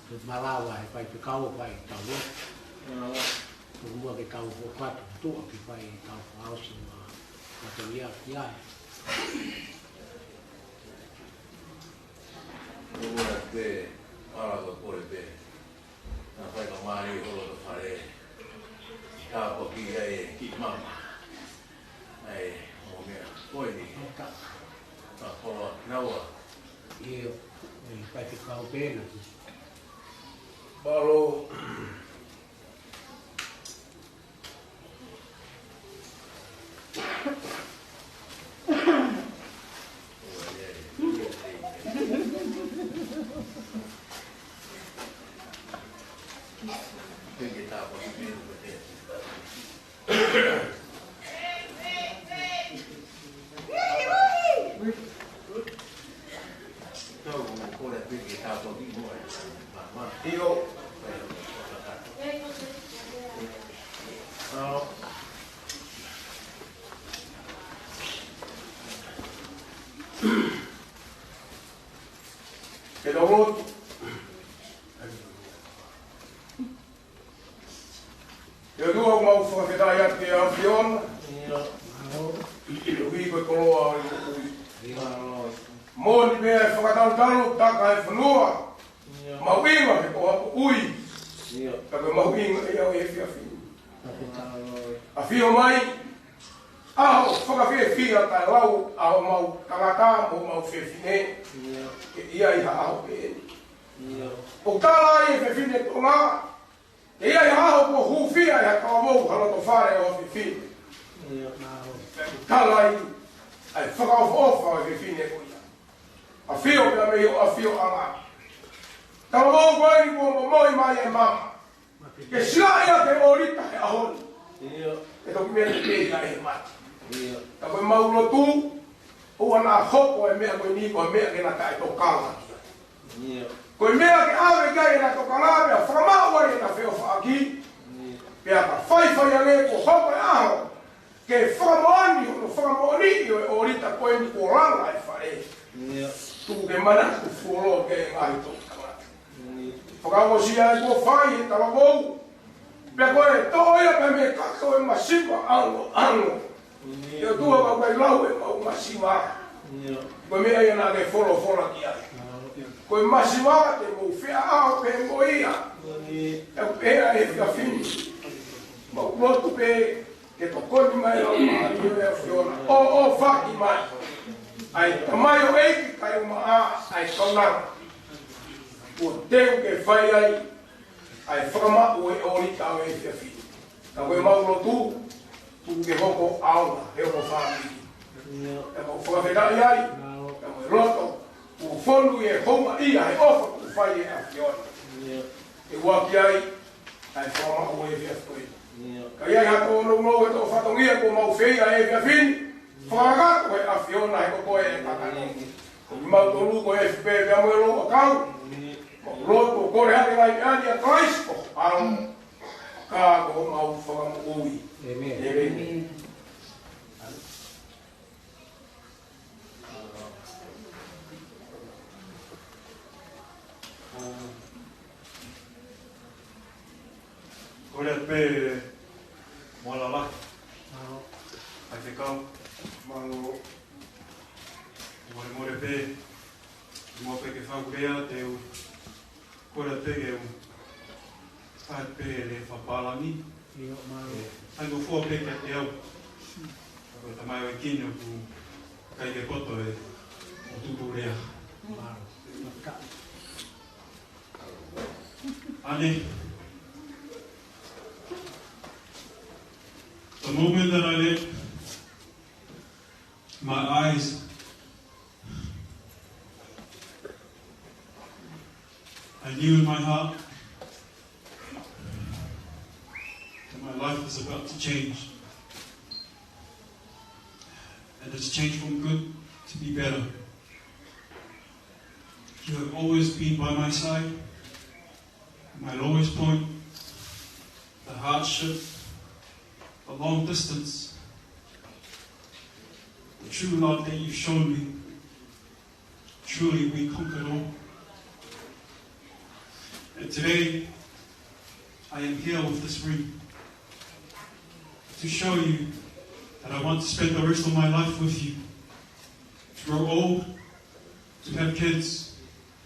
Ko e malava he faifekau ʻo fai ʻetau lotu. Tuku muʻa ke tau hoko atu, tuʻu ʻo ke fai ʻetau fakaʻosi mo fatongia ki ai. Tuku muʻa ke ala ko kole pē. Naʻa faikamālie holo ka fale. Tāpuakiʻi ai e kiʻi mama. ʻAi, ʻo meʻa. Ko eni. Ka. Ka koloa. Naua. ʻIo. ʻE, faifekau pē na. Mālō. ʻIo. Ke tau lotu. ʻE ʻOtua, ʻoku mau fakafetaʻi atu ki he ʻAfiona. ʻIo. ʻI he ui ko e koloa ʻo e moʻui. ʻIo. Moʻoni pē ʻa e fakatautau, taka e fonua. ʻIo. Mahuʻinga he ko ha moʻui. ʻIo. Ka ko e mahuʻinga ia ʻo e efiafi ni. ʻAfio mai. ʻAho fakafiefia kae lau ʻa homau tangata mo homau fefine. ʻIo. Ke ʻi ai ha ʻaho pehē ni. ʻIo. ʻOku tala ai e fefine Tonga. Ke ʻi ai ha ʻaho kuo hūfia ʻe ha talavou ha loto fale ʻo ha fefine. ʻIo, mālō. Tala ai ʻa e fakaʻofoʻofa ʻo e fefine ko ia. ʻAfio pea mei hoʻo ʻafioʻanga. Talavou ko eni kuo momoi mai e mama. Ke silaʻi ʻa e ʻōlita he ʻaho ni. ʻIo. Ke toki meʻa te pei ʻa e mate. ʻIo. Ka ko ʻemau lotu, ʻoua naʻa hoko e meʻa ko eni ko e meʻa ke na taʻetokanga ki ai. ʻIo. Ko e meʻa ke ʻave ki ai ʻena tokanga pea fakamaʻu ai ʻena feʻofaʻaki. ʻIo. Pea ka faifai ange kuo hoko e ʻaho ke fakamoʻoni hono fakamoʻoniʻi ʻo e ʻōlita ko eni kuo langa e fale. ʻIo. Tuku ke manatu fuoloa ki he ngaahi toʻutangata. ʻIo. Fakaongosia ʻa e kuo fai ʻe he talavou. Pea ko e toʻo ia pea mei he kato ʻo e masiva ʻaonga. ʻIo. ʻE ʻOtua, ʻoku ʻikai lau ʻemau masiva. ʻIo. Ko e meʻa ia naʻa ke folofola ki ai. ʻIo. Ko e masiva te mou feʻao pē mo ia. ʻIo. ʻE pehē ʻa e efiafi ni. Mau lotu pē ke tokoni mai ʻa e Laumālie ʻo e ʻAfiona. ʻO, ʻohake mai ʻa e tamaioʻeiki kae ʻumaʻā ʻa e kaunanga. Kuo teu ke fai ai ʻa e fakamaʻu ʻo e ʻōlita ʻo e efiafi ni. Ka ko ʻemau lotu, tuku ke hoko ʻaonga he ongo fāmili. ʻIo. Pea mau fakafetaʻi ai, ʻio, pea mo e loto kuo fonu ʻi he houngaʻia he ʻofa kuo fai ʻe he ʻAfiona. ʻIo. ʻE ʻuaki ai ʻa e fakamaʻu ʻo e efiafi ni. ʻIo. Ka ʻi ai ha tōnounou he tō fatongia kuo mau fai ʻi he efiafi ni, fakakakato ʻe he ʻAfiona he ko koe ʻe kakano. Ko kimautolu ko e F P pea mo e Louʻakau. ʻIo. Mau lotu ʻo kole hake mai ʻa e ʻAlo ʻia Kalaisi ko homau ʻAlo ka ko homau Fakamoʻui. ʻĒmeni. ʻĒmeni. Kole pē mo e lalahi. Mālō. Faifekau. Mālō. Molemole pē. Mo pē ke fakulea te u. Kole pē ke u. Fai pē lea fakapālangi. ʻIo, mālō. ʻE, faingofua pē kiate au. Ko e tamaioʻeiki ni ʻoku ʻikai ke poto ʻe, ʻo tupu lea. Mālō. Maka. Anne, the moment that I left my eyes, I knew in my heart that my life was about to change. and it's changed from good to be better. You have always been by my side, my lowest point, the hardship, the long distance, the true love that you've shown me. Truly, we conquered all. And today, I am here with this ring to show you that I want to spend the rest of my life with you, to grow old, to have kids,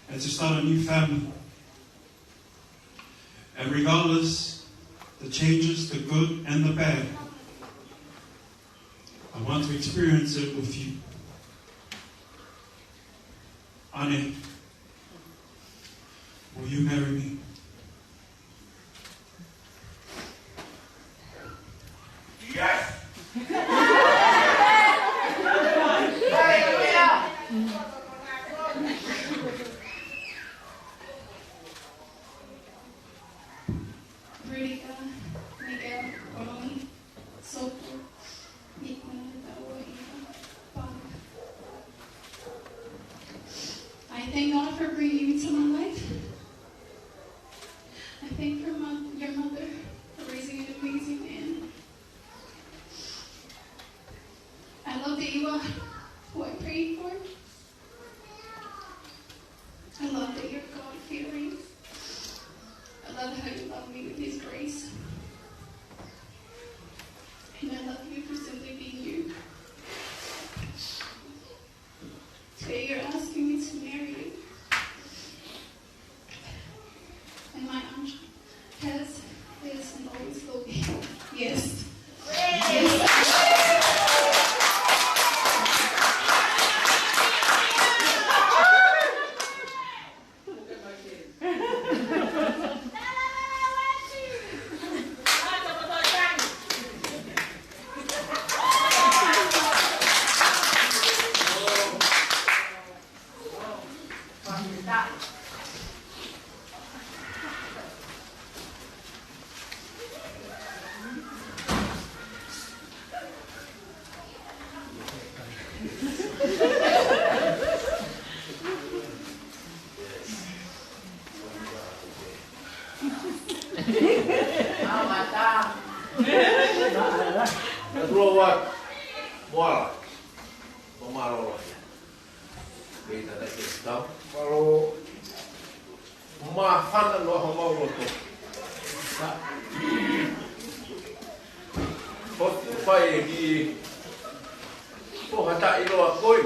and to start a new family. And regardless the changes, the good and the bad, I want to experience it with you. Ane, will you marry me? Yes! Hallelujah! Rika, Miguel, Ronnie, Sophie, Nick, Nana, Tawa, Eva, Bob. I thank God for bringing you into my life. I thank for mo- your mother for raising an amazing man. I love that you are who I prayed for. I love that you're God-fearing. I love how you love me with His grace. And I love you for simply being you. Today you're asking me to marry you. And my answer has, is, and always will be yes. Yes. Mālō. Mālō. Māfana loa homau loto. Hoti fai e ki o hata i loa koe.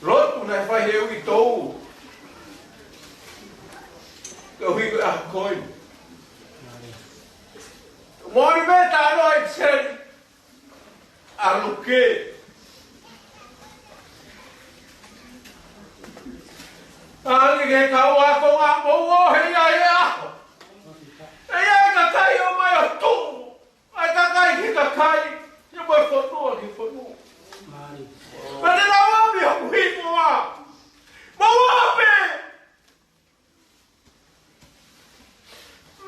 Lotu naʻe fai he uitou. Ke uhi ko e ʻaho ko eni. Mori me ta loa i seri. ʻAlu ke. ʻAlu ke kau ako ngā mou o he ia e ʻaho. ʻE ia e kakai ʻomai ʻo tuʻu. ʻAi kakai ki kakai. Ia mo e fonua ki fonua. Ka te lau ʻa mi hoku hingoa. Mou ō pē.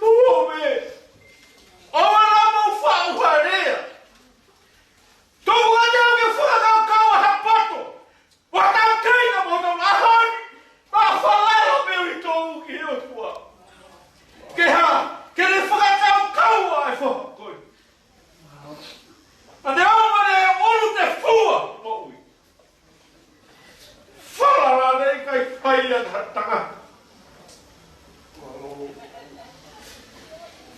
Mou ō pē. ʻOua naʻa mou faʻu ha lea. Tau ʻai au ke fakakaukau ha poto. Ua tau kei na mo tau ʻaho ni. Naʻa falala pē uitou ki he ʻOtua. Ke hā, ke ne fakakaukau ʻa e foha ko ē. ʻA ne ʻalu ʻa ne ʻulu te fua moʻui. Falala ne ʻikai fai ʻe ha tangata.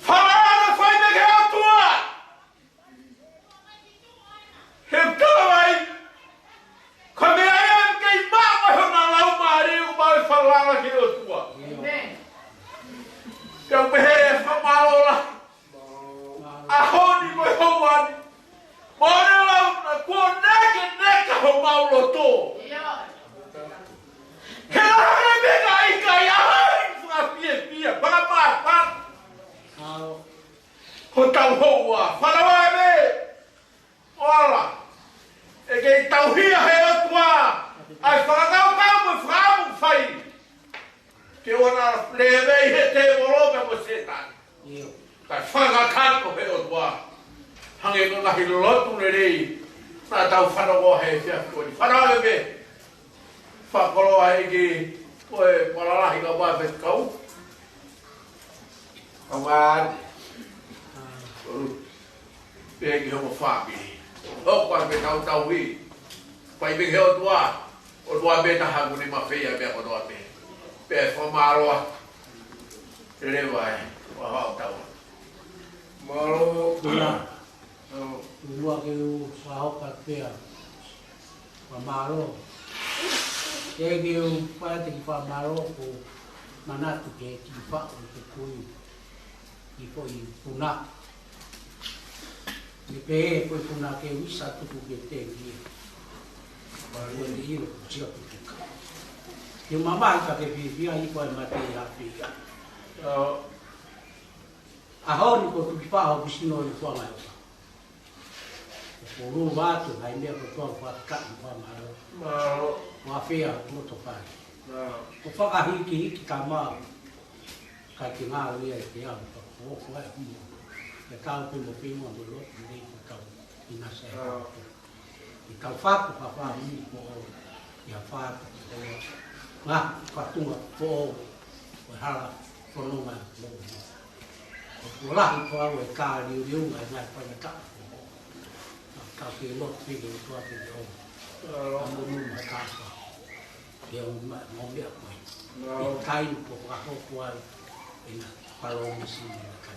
Falala ne fai mei he ʻOtua. He kavai. Ko e meʻa ia ʻoku kei maʻu ʻe hona laumālie ʻoku maʻu e falala ki he ʻOtua. ʻĒmeni. Te u pehē fakamālō lahi. ʻAho ni mo e houa ni. Mo e lau na kuo nekeneka homau loto. He lahi e meʻa ʻikai ʻaho ni fakafiefia, fakapāpā. Hotau houa, fānau ē. ʻOla. ʻE kei tauhi ʻe he ʻOtua ʻa e fakakaukau mo e fakaʻamu fai. Ke ʻoua naʻa lele mei he tēvolo pea mo Sētane. Kae fakakakato he ʻOtua. Hangē ko e ngaahi lotu lelei naʻa tau fanongo he efiafi ko eni. Fanongo pē. Fakakoloa ʻEiki, ko e palalahi ka ua pe kau. Ka ua. Pea ki hoʻo fāmili. Hoko atu pē tautauhi. Fai pē ki he ʻOtua. ʻOtua pē taha ʻoku ne mafeia meʻa kotoa pē. Pea fakamālō. Lelei ē, ʻoku hau tau. Mālō. ʻOua ke u fakahoka pea fakamālō. Ke ke u fai atu e kiʻi fakamālō ko e manatu ki he kiʻi faʻu ʻo e kui. ʻI ko e puna. Ni pē ko e puna ke u isa tuku ke te ki. Mālō ni ʻilo ko sia kutuka. Ke mamahi ka ke fiefia ʻi ko e mate ʻi ha fia. ʻAho ni ko e tuki faʻo ʻoku sino ʻi fuanga ʻo Ko e lua atu, hai meʻa ko e toa ua ka i ua mālō. Mālō. Ua fea, ua tofai. Mālō. Ko e fakahikihiki ka mau. Ka ke ngāue ia ʻi te au, ka ko ko ai mo. Ke tau pē mo pē mo mo lo, mo le ko tau. ʻIna sai. Mālō. ʻI tau faku ka fa mi ko. Ia faku. Ngā, fatunga ko. Ko e hala, fononga, mo. Ko e lahi ko au e ka liuliu ngai ngai fanga ka. Ka ke lo ke ke tua ke ke o. Ka mo nu ma ka ka. Ke o ma mo mea ko e. Mālō. ʻI kai ko ka ho ko ai. ʻIna palo misi na ka.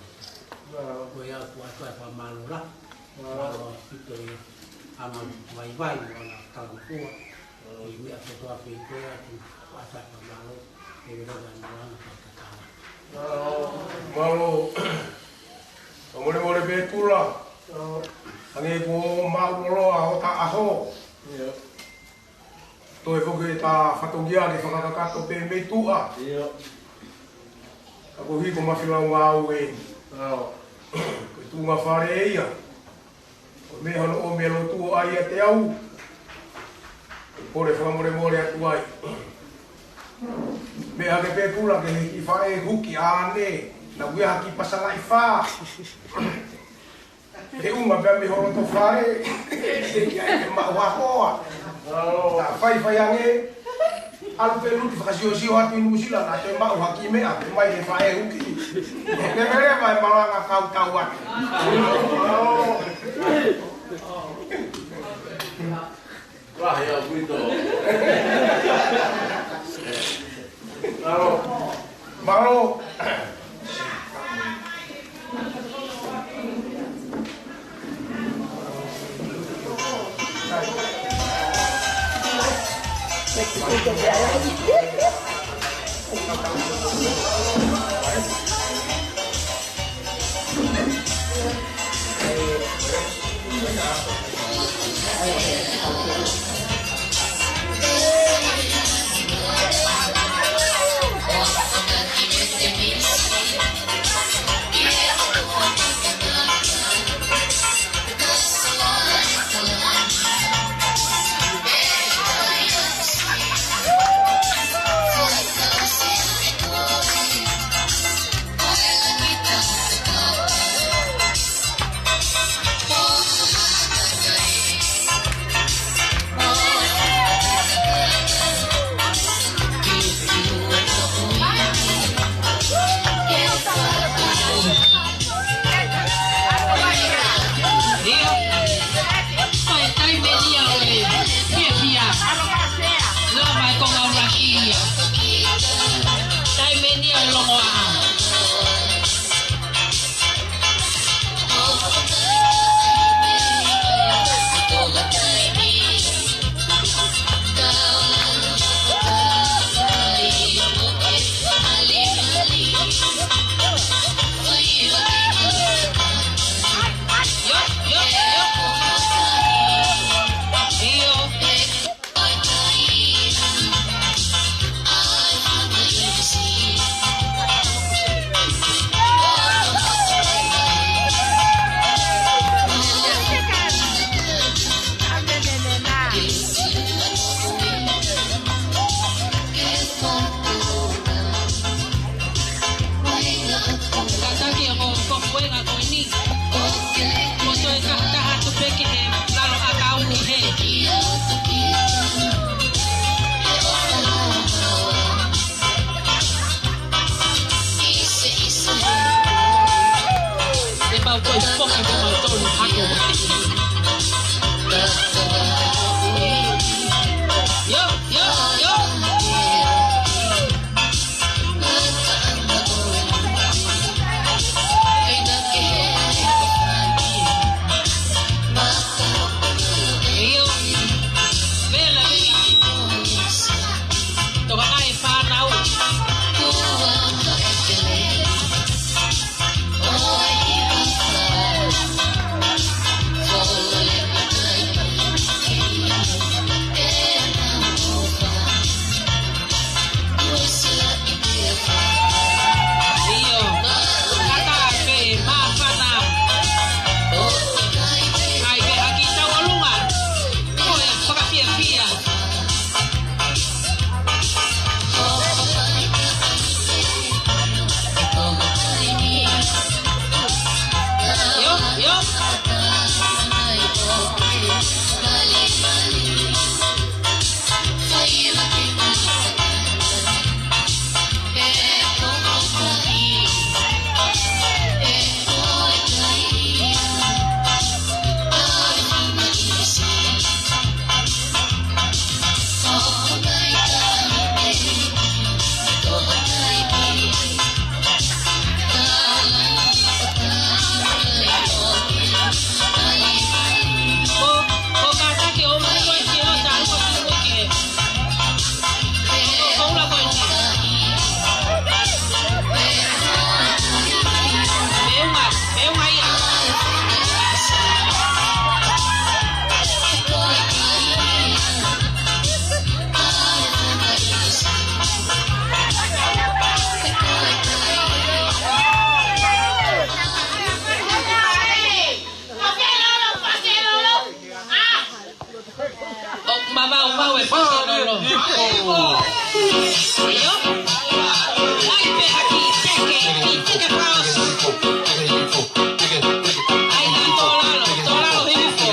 Mālō. Ko ia ko atu ai fakamālō la. Mālō. Mālō ʻaupito ia. ʻAma vaivai mo ana ka kua. ʻI meʻa kotoa pē ko ia atu ʻata ka mālō, ʻe wera ka mālō ka ka ka. Mālō. Ka mole mole pē kula. Hangē ko mau loloa ʻo ta ʻaho. Toe foki ta fatongia ke fakakakato pē mei tuʻa. Ka ko hiko mafilau ngāue. Ko e tuʻunga fale ia. Ko e meʻa hono ʻomi e lotu ʻo ʻai ʻiate au. Kole fakamolemole atu ai. Meʻa ke pē kula ke he kiʻi faʻē huki ane. Na ui ha kiʻi pasalaʻi fā. He ʻunga pea mei holo to faʻē. Ke ia ke maʻu ha hoa. Ta faifai ange. ʻAlu pē luti fakasiosio atu ʻi Nuʻusila, na te maʻu ha kiʻi meʻa, te mai he faʻē huki. Te mele mai malanga kau tau atu. Lahi ʻaupito. Mālō. Mālō. Tolu haku. Yo, yo, yo. Yo. Vela, vela. Toka ai fānau. ʻIo, kata ke māfana. ʻAi ke haki tau ʻolunga. Ko e fakafiefia. Yo, yo. ʻO mama, ʻo mau e fakaʻilonga. ʻIo. ʻAi pē haki, teke, teke paus. ʻAi na tō lalo, tō lalo hifo.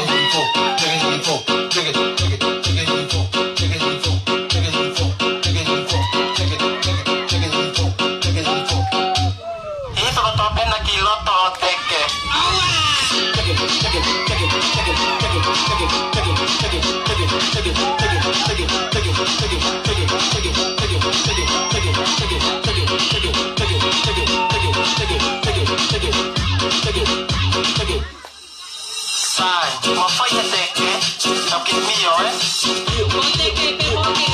Hifo kotoa pē na ki loto ʻo teke. Sai, mafai e teke, no ke mio, ē? Ko teke pē mo ke.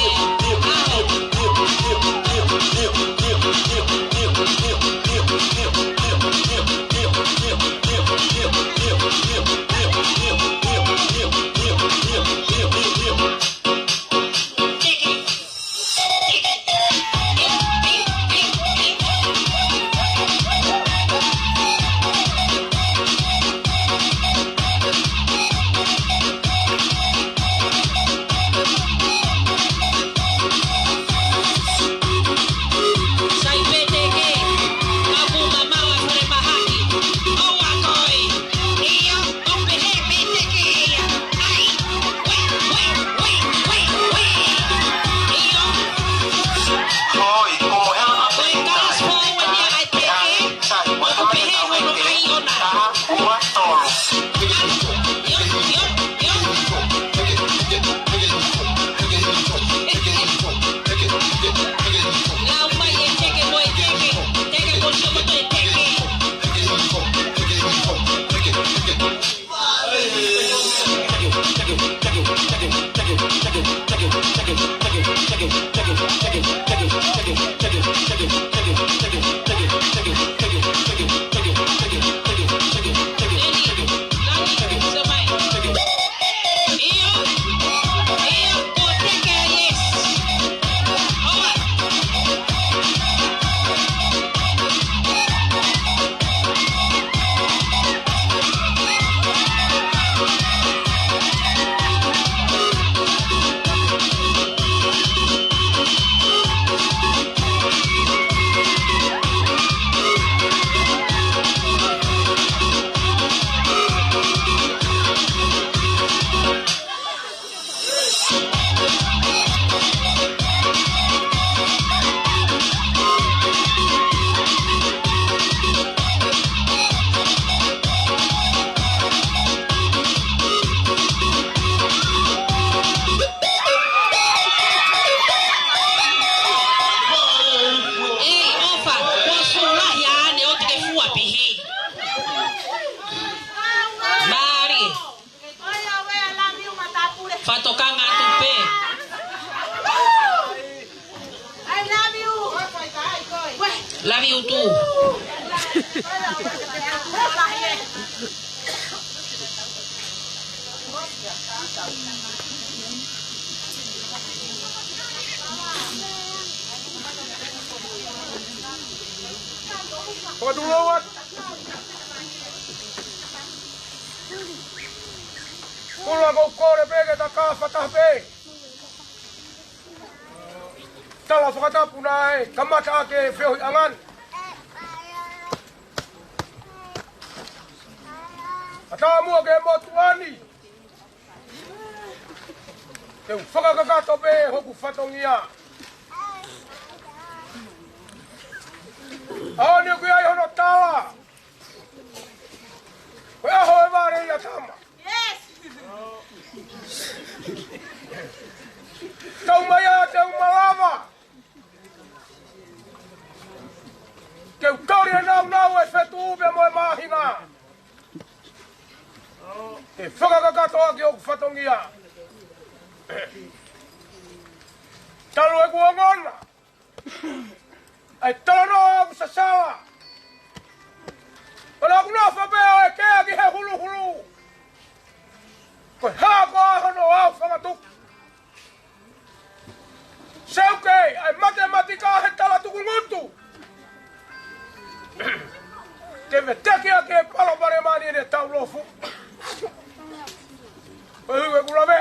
Love you too. Fakatulou atu. Kula, ʻoku ou kole pē ke ta kau fakataha pē. Tala fakatapu naʻe kamata ʻaki e feohiʻanga ni. Kae ʻatā muʻa ki he motuʻa ni ke u fakakakato pē hoku fatongia. ʻAho ni ʻoku ʻi ai hono tala. Ko e ʻaho ʻe vale ia, tama. Yes. Tau mai ā te u malava ke u tali e nāunau e fetuʻu pea mo e māhina, ke fakakakato ʻaki hoku fatongia. Talu ʻeku ongona ʻa e talanoa ʻoku sasala, ʻo ʻalu ʻo nofo pē ʻo ʻeke ki he huluhulu. Ko e hā koā hono aofangatuku? Seuke, ʻa e matematika he tala tukungutu. Ke veteki ʻaki e palopalema ni ʻene taulofu. Ko e ʻuhi ʻeku lave,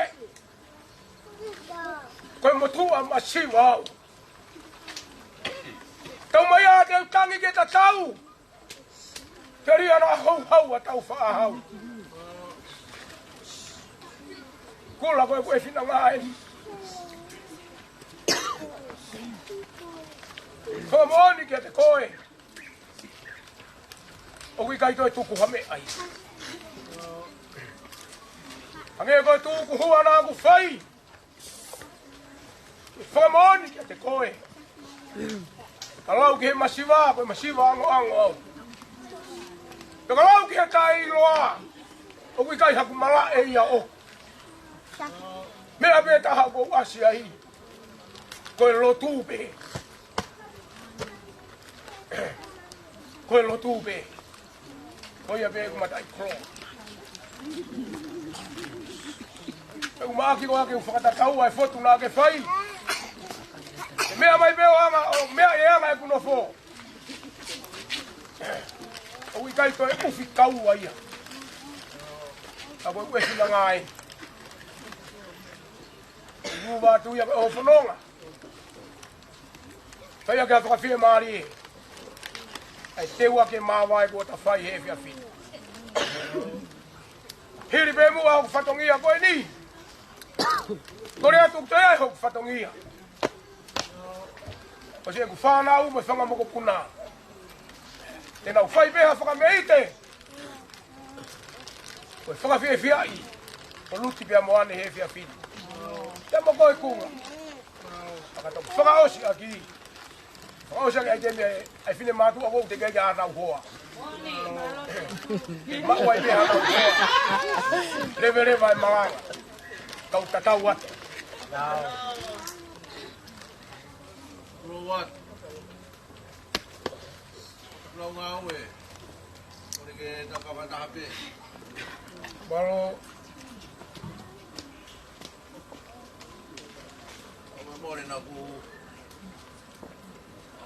ko e motuʻa masiva au. Tau mai ā te u tangi ke tatau. Telia naʻa houhau ʻa tau faʻahau. Kula, ko ʻeku ʻefiʻanga eni. Ko e moʻoni kiate koe, ʻoku ʻikai toe tuku ha meʻa ia. Hangē ko e tukuhua naʻa ku fai. Fakamoʻoni kiate koe. Ka lau ki he masiva, ko e masiva angoango au. Pea ka lau ki he taʻeʻiloa, ʻoku ʻikai haku malaʻe ia ʻoʻoku. Meʻa pē taha ʻoku ou ʻasi ai, ko e lotu pē. Ko e lotu pē. Ko ia pē ʻeku mataʻikoloa. ʻOku ou maʻaki koā ke u fakatatau ʻa e fotu naʻa ke fai. ʻE meʻa mai pē ʻo anga, ʻo meʻa ʻi he anga ʻeku nofo. ʻOku ʻikai toe ʻufi kaua ia. Ka ko ʻeku ʻefiʻanga ē. Uva atu ia ko e ʻoho fononga. Fai ʻaki ha fakafiemālie ʻa e teu ʻaki e māvae kuo ta fai he efiafi ni. Hili pē muʻa hoku fatongia ko eni, kole atu ʻoku toe ʻi ai hoku fatongia. Ko siʻeku fānau mo e fanga mokopuna, te nau fai pē ha fakameʻite ko e fakafiefiaʻi ʻo Luti pea mo ʻAne he efiafi ni. Pea mo koe Kunga. Ka tau fakaʻosi ʻaki. Fakaʻosi ʻaki ʻa e temi ʻa e finemātuʻa ʻoku teʻeki ai ke ʻatau hoa. Maʻu ai pē ʻatau hoa. Leveleva e malanga. Kau tatau atu. Lou atu. Lau ngāue. Kole ke ta kau fakataha pē. Mālō. ʻOku mole naʻa ku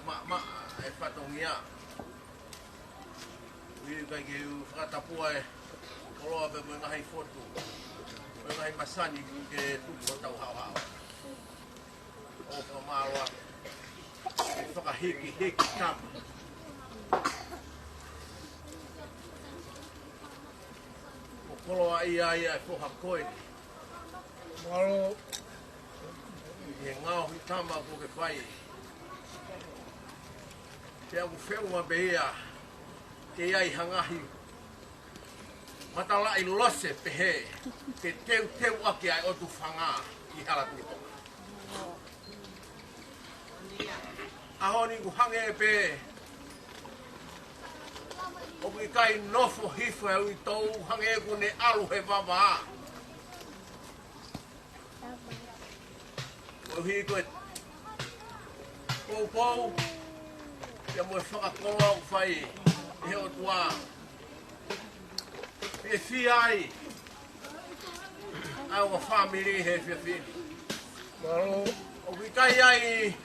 maʻamaʻa e fatongia. ʻOku ʻikai ke u fakatapua e koloa pea mo e ngaahi fotu, mo e ngaahi masani ke tuku hotau haohaoa. ʻOku ou fakamālō atu he fakahikihiki tama. Ko e koloaʻia ia e foha ko eni. Mālō. ʻI he ngaohi tama kuo ke fai. Pea ʻoku feʻunga pē ia ke ʻi ai ha ngaahi matalaʻi lose pehē ke teuteu ʻaki ʻa e ʻotu fanga ʻi Hala Tuʻi Tonga. ʻAho ni ʻoku hangē pē ʻoku ʻikai nofo hifo e uitou, hangē ʻoku ne ʻalu he vavā. Koeʻuhi ko e poupou, Pea mo e fakakoloa ʻoku fai ʻe he ʻOtua. Fiefia ai ʻa e ongo fāmili he efiafi ni. Mālō. ʻOku ʻikai ai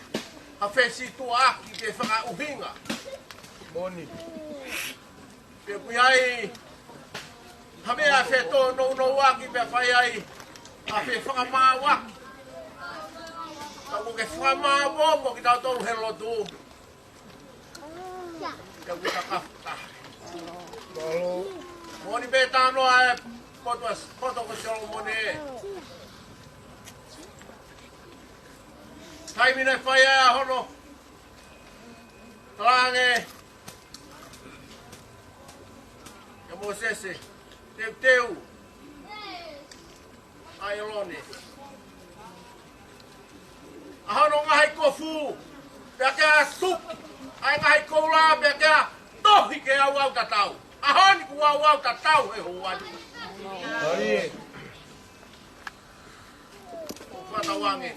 ha fesituʻaki ke fakaʻuhinga. Moʻoni. Pea ʻoku ʻi ai ha meʻa fetōnounouʻaki pea fai ai ha fefakamāuʻaki. Ka ʻoku ke fakamaʻopoʻopo kitautolu he lotu. Pea ʻoku ke kakafu taha. Mālō. Moʻoni pē talanoa ʻa e poto, poto ko Solomone. Taimi naʻe fai ai ʻa hono talaange kia Mōsese, teuteu ʻa ʻĒlone. ʻA hono ngaahi kofu, pea ke ʻatu ʻa e ngaahi koula, pea ke tohi ke auautatau. ʻAho ni kuo auautatau he houa ni. Mālie. ʻOku fakatauange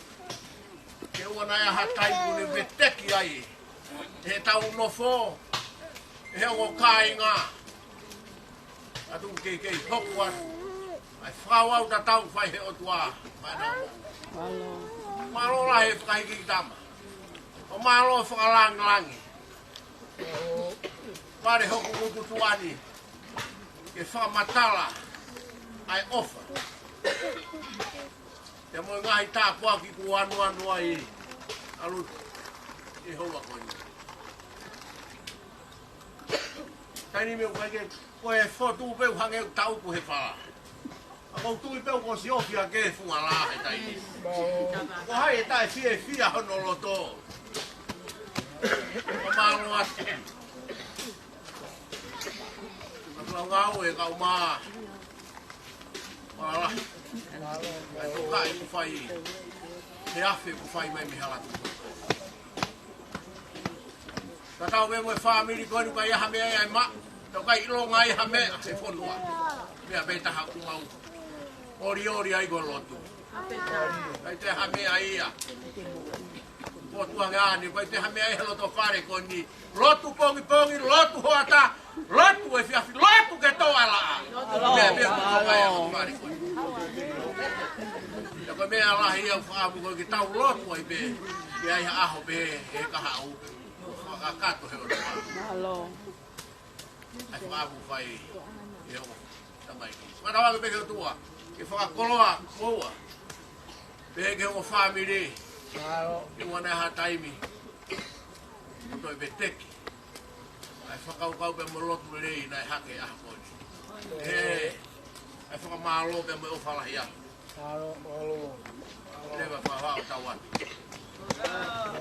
ke ʻoua naʻa ʻi ai ha taimi ʻoku ne veteki ai ʻe heʻetau nofo, ʻe he ongo kāinga. Atu ke kei hoko atu ʻa e fakauautatau fai he ʻOtua. Mālō. Mālō lahi e fakahikihiki tama. ʻO mālō fakalāngilangi. Pale hoku ngutu tuʻa ni ke fakamatala ʻa e ʻofa. Pea mo e ngaahi tāpuaki kuo anuanu ai ʻa Lutu he houa ko eni. Taimi ni meʻa ʻoku ʻikai ke, ko e fotu pē ʻoku hangē ʻoku tauku he fala. ʻA ʻoku ou tui pē ʻoku ʻosi ofi ʻa e funga lā he taimi ni. Ko hai ʻe taʻefiefia hono loto? Ko mālō atu. Ka tau ngāue ka uma. Mālō. Ka tuka e kufai. He afe kufai mai mei he hala tuku. Ka tau pē mo e fāmili ko eni ʻoku ʻikai ha meʻa ia ʻe maʻu. Tau ʻikai ʻilonga ai ha meʻa he fonua. Meʻa pē taha ʻoku mau ʻoliʻoli ai ko e lotu. ʻIkai te ha meʻa ia. Ko tuange ani, ʻikai te ha meʻa ia he loto fale ko eni. Lotu pongipongi, lotu hoʻatā, lotu efiafi, lotu ke tō ʻa e laʻā. Meʻa pē ʻoku mau ʻai ʻa e loto fale ko eni. Ia ko e meʻa lahi ia ʻoku fakaʻamu ko e ke tau lotu ai pē. ʻI ai ha ʻaho pē, he kahaʻu. Fakakakato he ʻOtua. Mālō. ʻA e fakaʻamu fai ʻe he ongo tamaiki. Fakatauange pē ki he ʻOtua ke fakakoloa moua. Pehē ki he ongo fāmili. Mālō. Ke ʻoua naʻa ʻi ai ha taimi ʻoku toe veteki ʻa e fakakaukau pea mo e lotu lelei naʻe hake he ʻaho ko eni. He ʻa e fakamālō pea mo e ʻofa lahi atu. Mālō, mālō. Leva fakahā ʻo tau atu.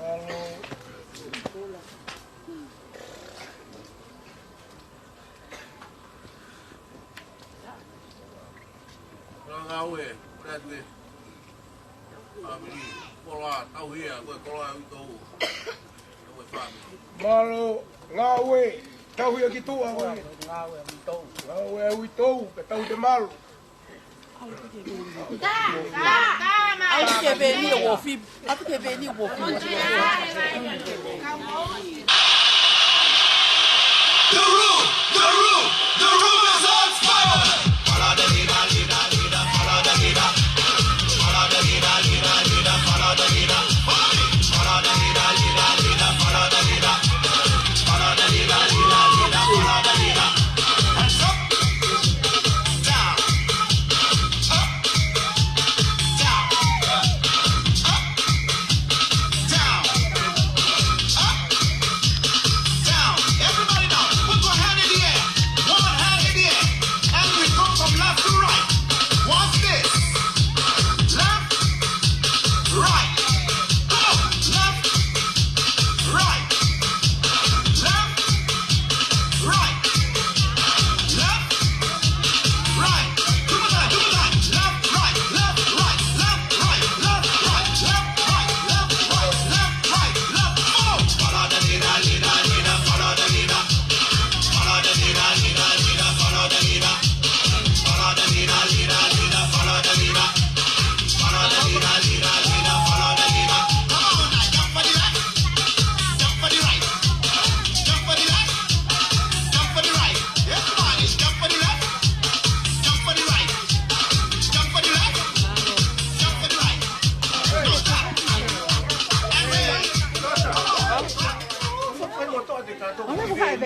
Mālō. Ngāue, ʻoatu e fāmili, koloa, tauhi ia, ko e koloa ʻa e uitou. Ko e fāmili. Mālō, ngāue, tauhi ia ki tuʻa, ko e. Ngāue ʻa e uitou. Ngāue ʻa e uitou, ke tauhi te malu. ʻAi ke veni ʻo ofi. ʻAi ke veni ʻo ofi. The room, the room, the room is on fire. Follow the leader, leader, leader, follow the leader. Follow the leader, leader, leader, leader, follow the leader. Follow me. Follow the leader, leader, leader, follow the leader. Follow the leader, leader, leader, follow the leader. Hands up, down, up, down, up, down, up, down. Everybody now, put your hand in the air. One hand in the air. And we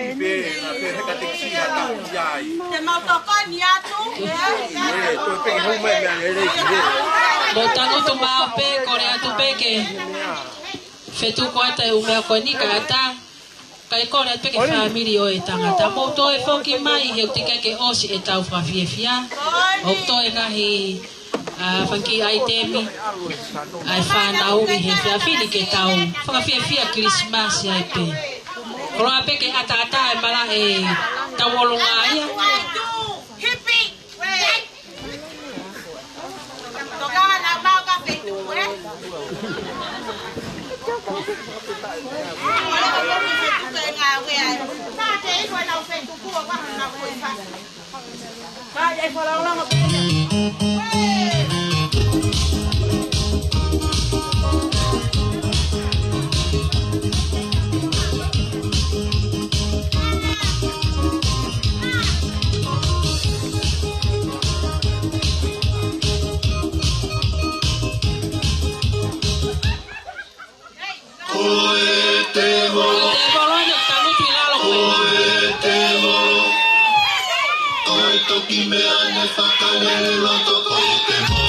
Pē, pē, he ka te kisi ha tau ki ai. Te mau tokoni atu. Ē, toe pē ke hau mai meʻa lelei ki he. Mou tangutu maʻu pē, kole atu pē ke fetuku atu e ʻū meʻa ko eni kae ʻatā. Kae kole atu pē ki he fāmili ʻo e tangata. Mou toe foki mai he ʻoku teʻeki ke ʻosi ʻetau fakafiefia. ʻOku toe ngaahi, ʻa, fanga kiʻi ʻaitemi ʻa e fānau ʻi he efiafi ni ke tau fakafiefia Kilisimasi ai pē. Koloa pē ke ʻataʻatā e malaʻe tauʻolunga ia. Hipi! Toka na mau ka fetuku, ē? Ua leva ko fetuku e ngāue ai. Nā te iko e nau fetuku, ʻo ka nau fetuku. Ka e falaolanga pē. Ko e tēvolo. Tēvolo ʻene tangutu ʻi lalo ko e. Ko e tēvolo. Ko e toki meʻa ne fakalele loto ko e tēvolo.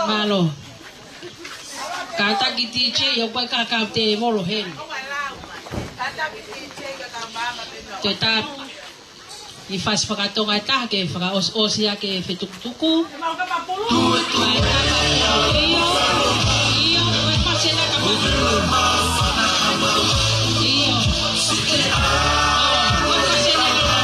Mālō. Kātaki D J, ʻio, ko e kākau tēvolo heni. Te tā ʻi fasi fakatonga e taha ke fakaʻosiʻosi ake e fetukutuku. ʻIo, ʻio, ko e fasi ena ka pā. ʻIo. Ko e fasi ena ka pā.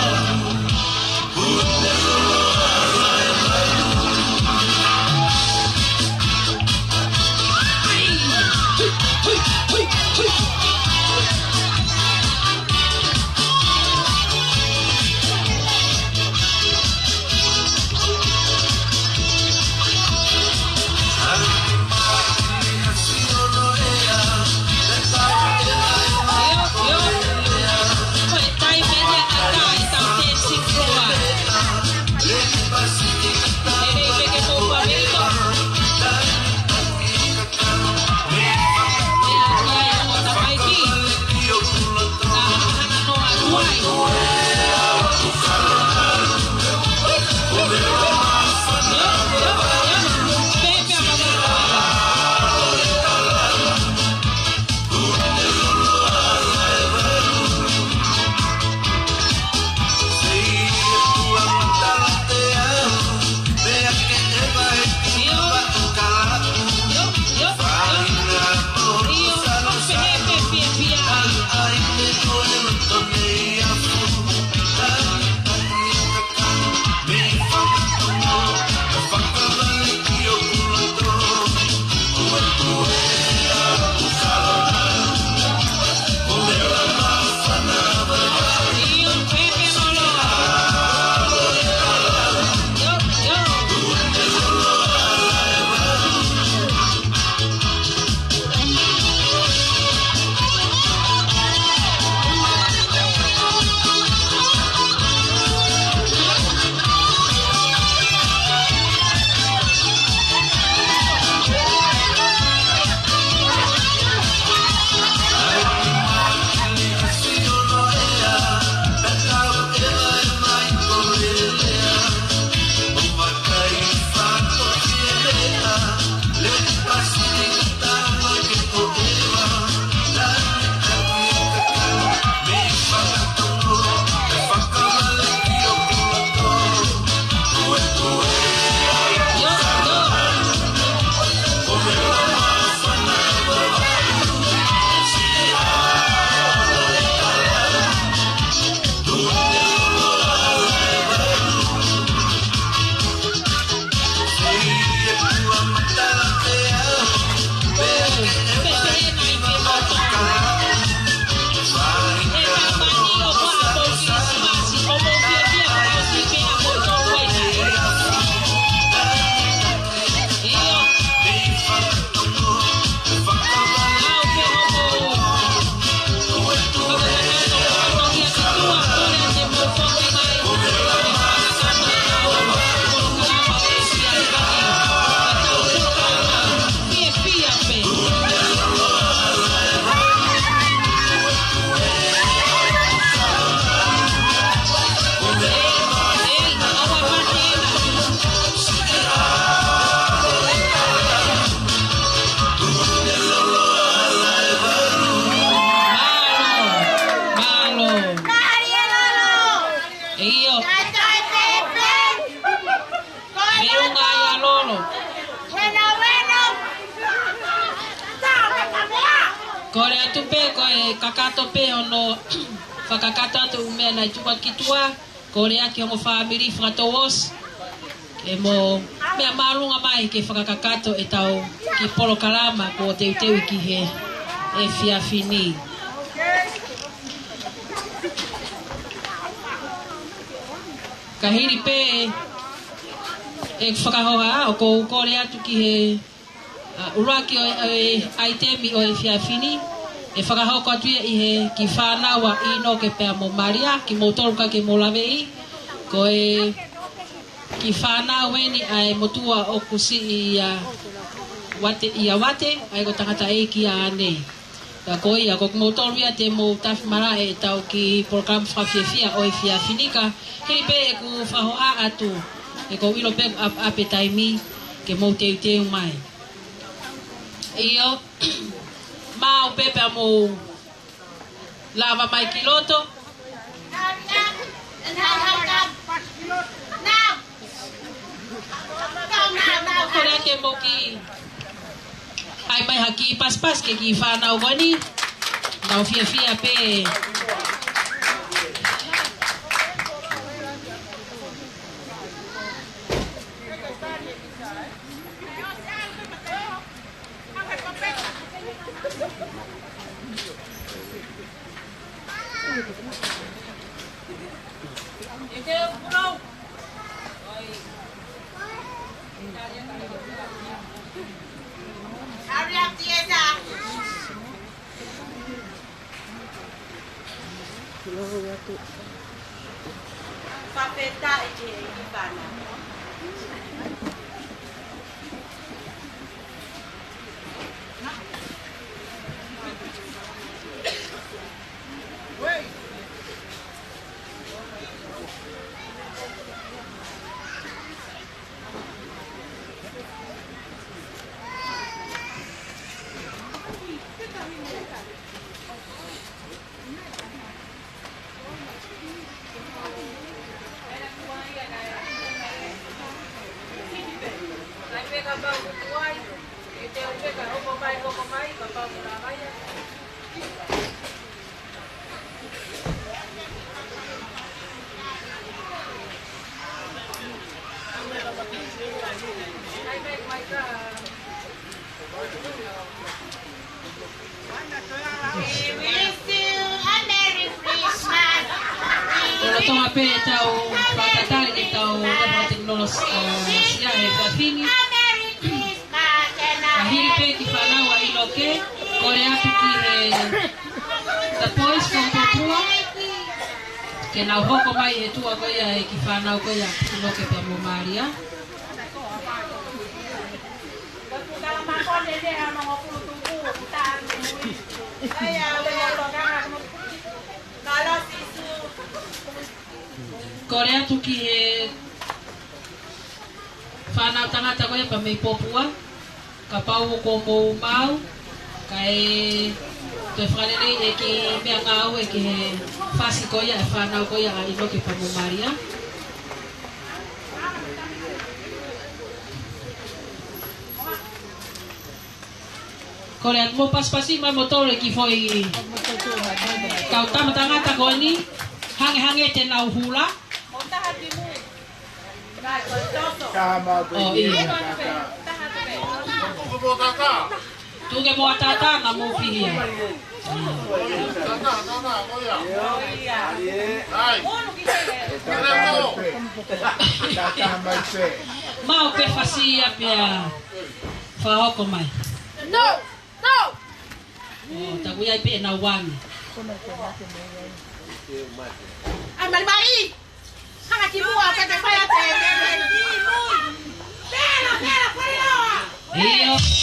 ʻIo. Meʻa mai ʻa Lolo. Kole atu pē ko e kakato pē hono fakakakato atu ʻū meʻa naʻe tuku ki tuʻa. Kole atu ki hono fāmili fakatouʻosi ke mo meʻa māʻolunga mai ke fakakakato ʻetau kiʻi polokalama kuo teuteu ki he efiafi ni. Ka hili pē ʻeku fakahoha, ʻoku ou kole atu ki he, ʻa, ʻuluaki ʻo e, ʻo e ʻaitemi ʻo e efiafi ni, ʻe fakahoko atu ia ʻe he kiʻi fānau ʻa ʻInoke pea mo Malia, kimoutolu ka ke mou laveʻi. Ko e kiʻi fānau eni ʻa e motuʻa ʻoku siʻi ʻia Uate, ʻia Uate, ʻa ia ko e tangataʻeiki ʻa ʻAne. Ka ko ia, ko kimoutolu ia te mou tafi malaʻe ʻetau kiʻi polokalama fakafiefia ʻo e efiafi ni, ka hili pē ʻeku fakahoha atu, he ʻoku ou ʻilo pē ʻoku ʻape, ʻape taimi ke mou teuteu mai. ʻIo, maʻu pē pea mou lava mai ki loto. Kole ke mou kiʻi ʻai mai ha kiʻi pasipasi ki he kiʻi fānau ko eni. Nau fiefia pē. Hurry up, Tiesa. Fakafetaʻi ki he ʻEiki fānau. Tonga pē ʻetau fakatatali ʻetau leva tekinolosia he efiafi ni. Ka hili pē ki he fānau ʻa ʻInoke, kole atu ki he The Boys from Popua ke nau hoko mai he tuʻa ko ia e kiʻi fānau ko ia ʻInoke pea mo Malia. Kole atu ki he fānau tangata ko ia pea mei Popua, kapau ʻoku mou maʻu, kae toe fakalelei e kiʻi meʻangāue ki he fasi ko ia e fānau ko ia ʻa ʻInoke pea mo Malia. Kole atu mou pasipasi mai mo tole ki foʻi kau tama tangata ko eni, hangehangē te nau hula. ʻO, ʻio. Tuku ke mou ʻatā ʻatā na mou fihi. Maʻu pē fasi ia pea fakahoko mai. No! No! ʻO, taku ia pē na wani. ʻAi, mali, mali! Hanga ki muʻa, ke te fai atu e, e, e. Pela, pela, pela. ʻIo. ʻIo.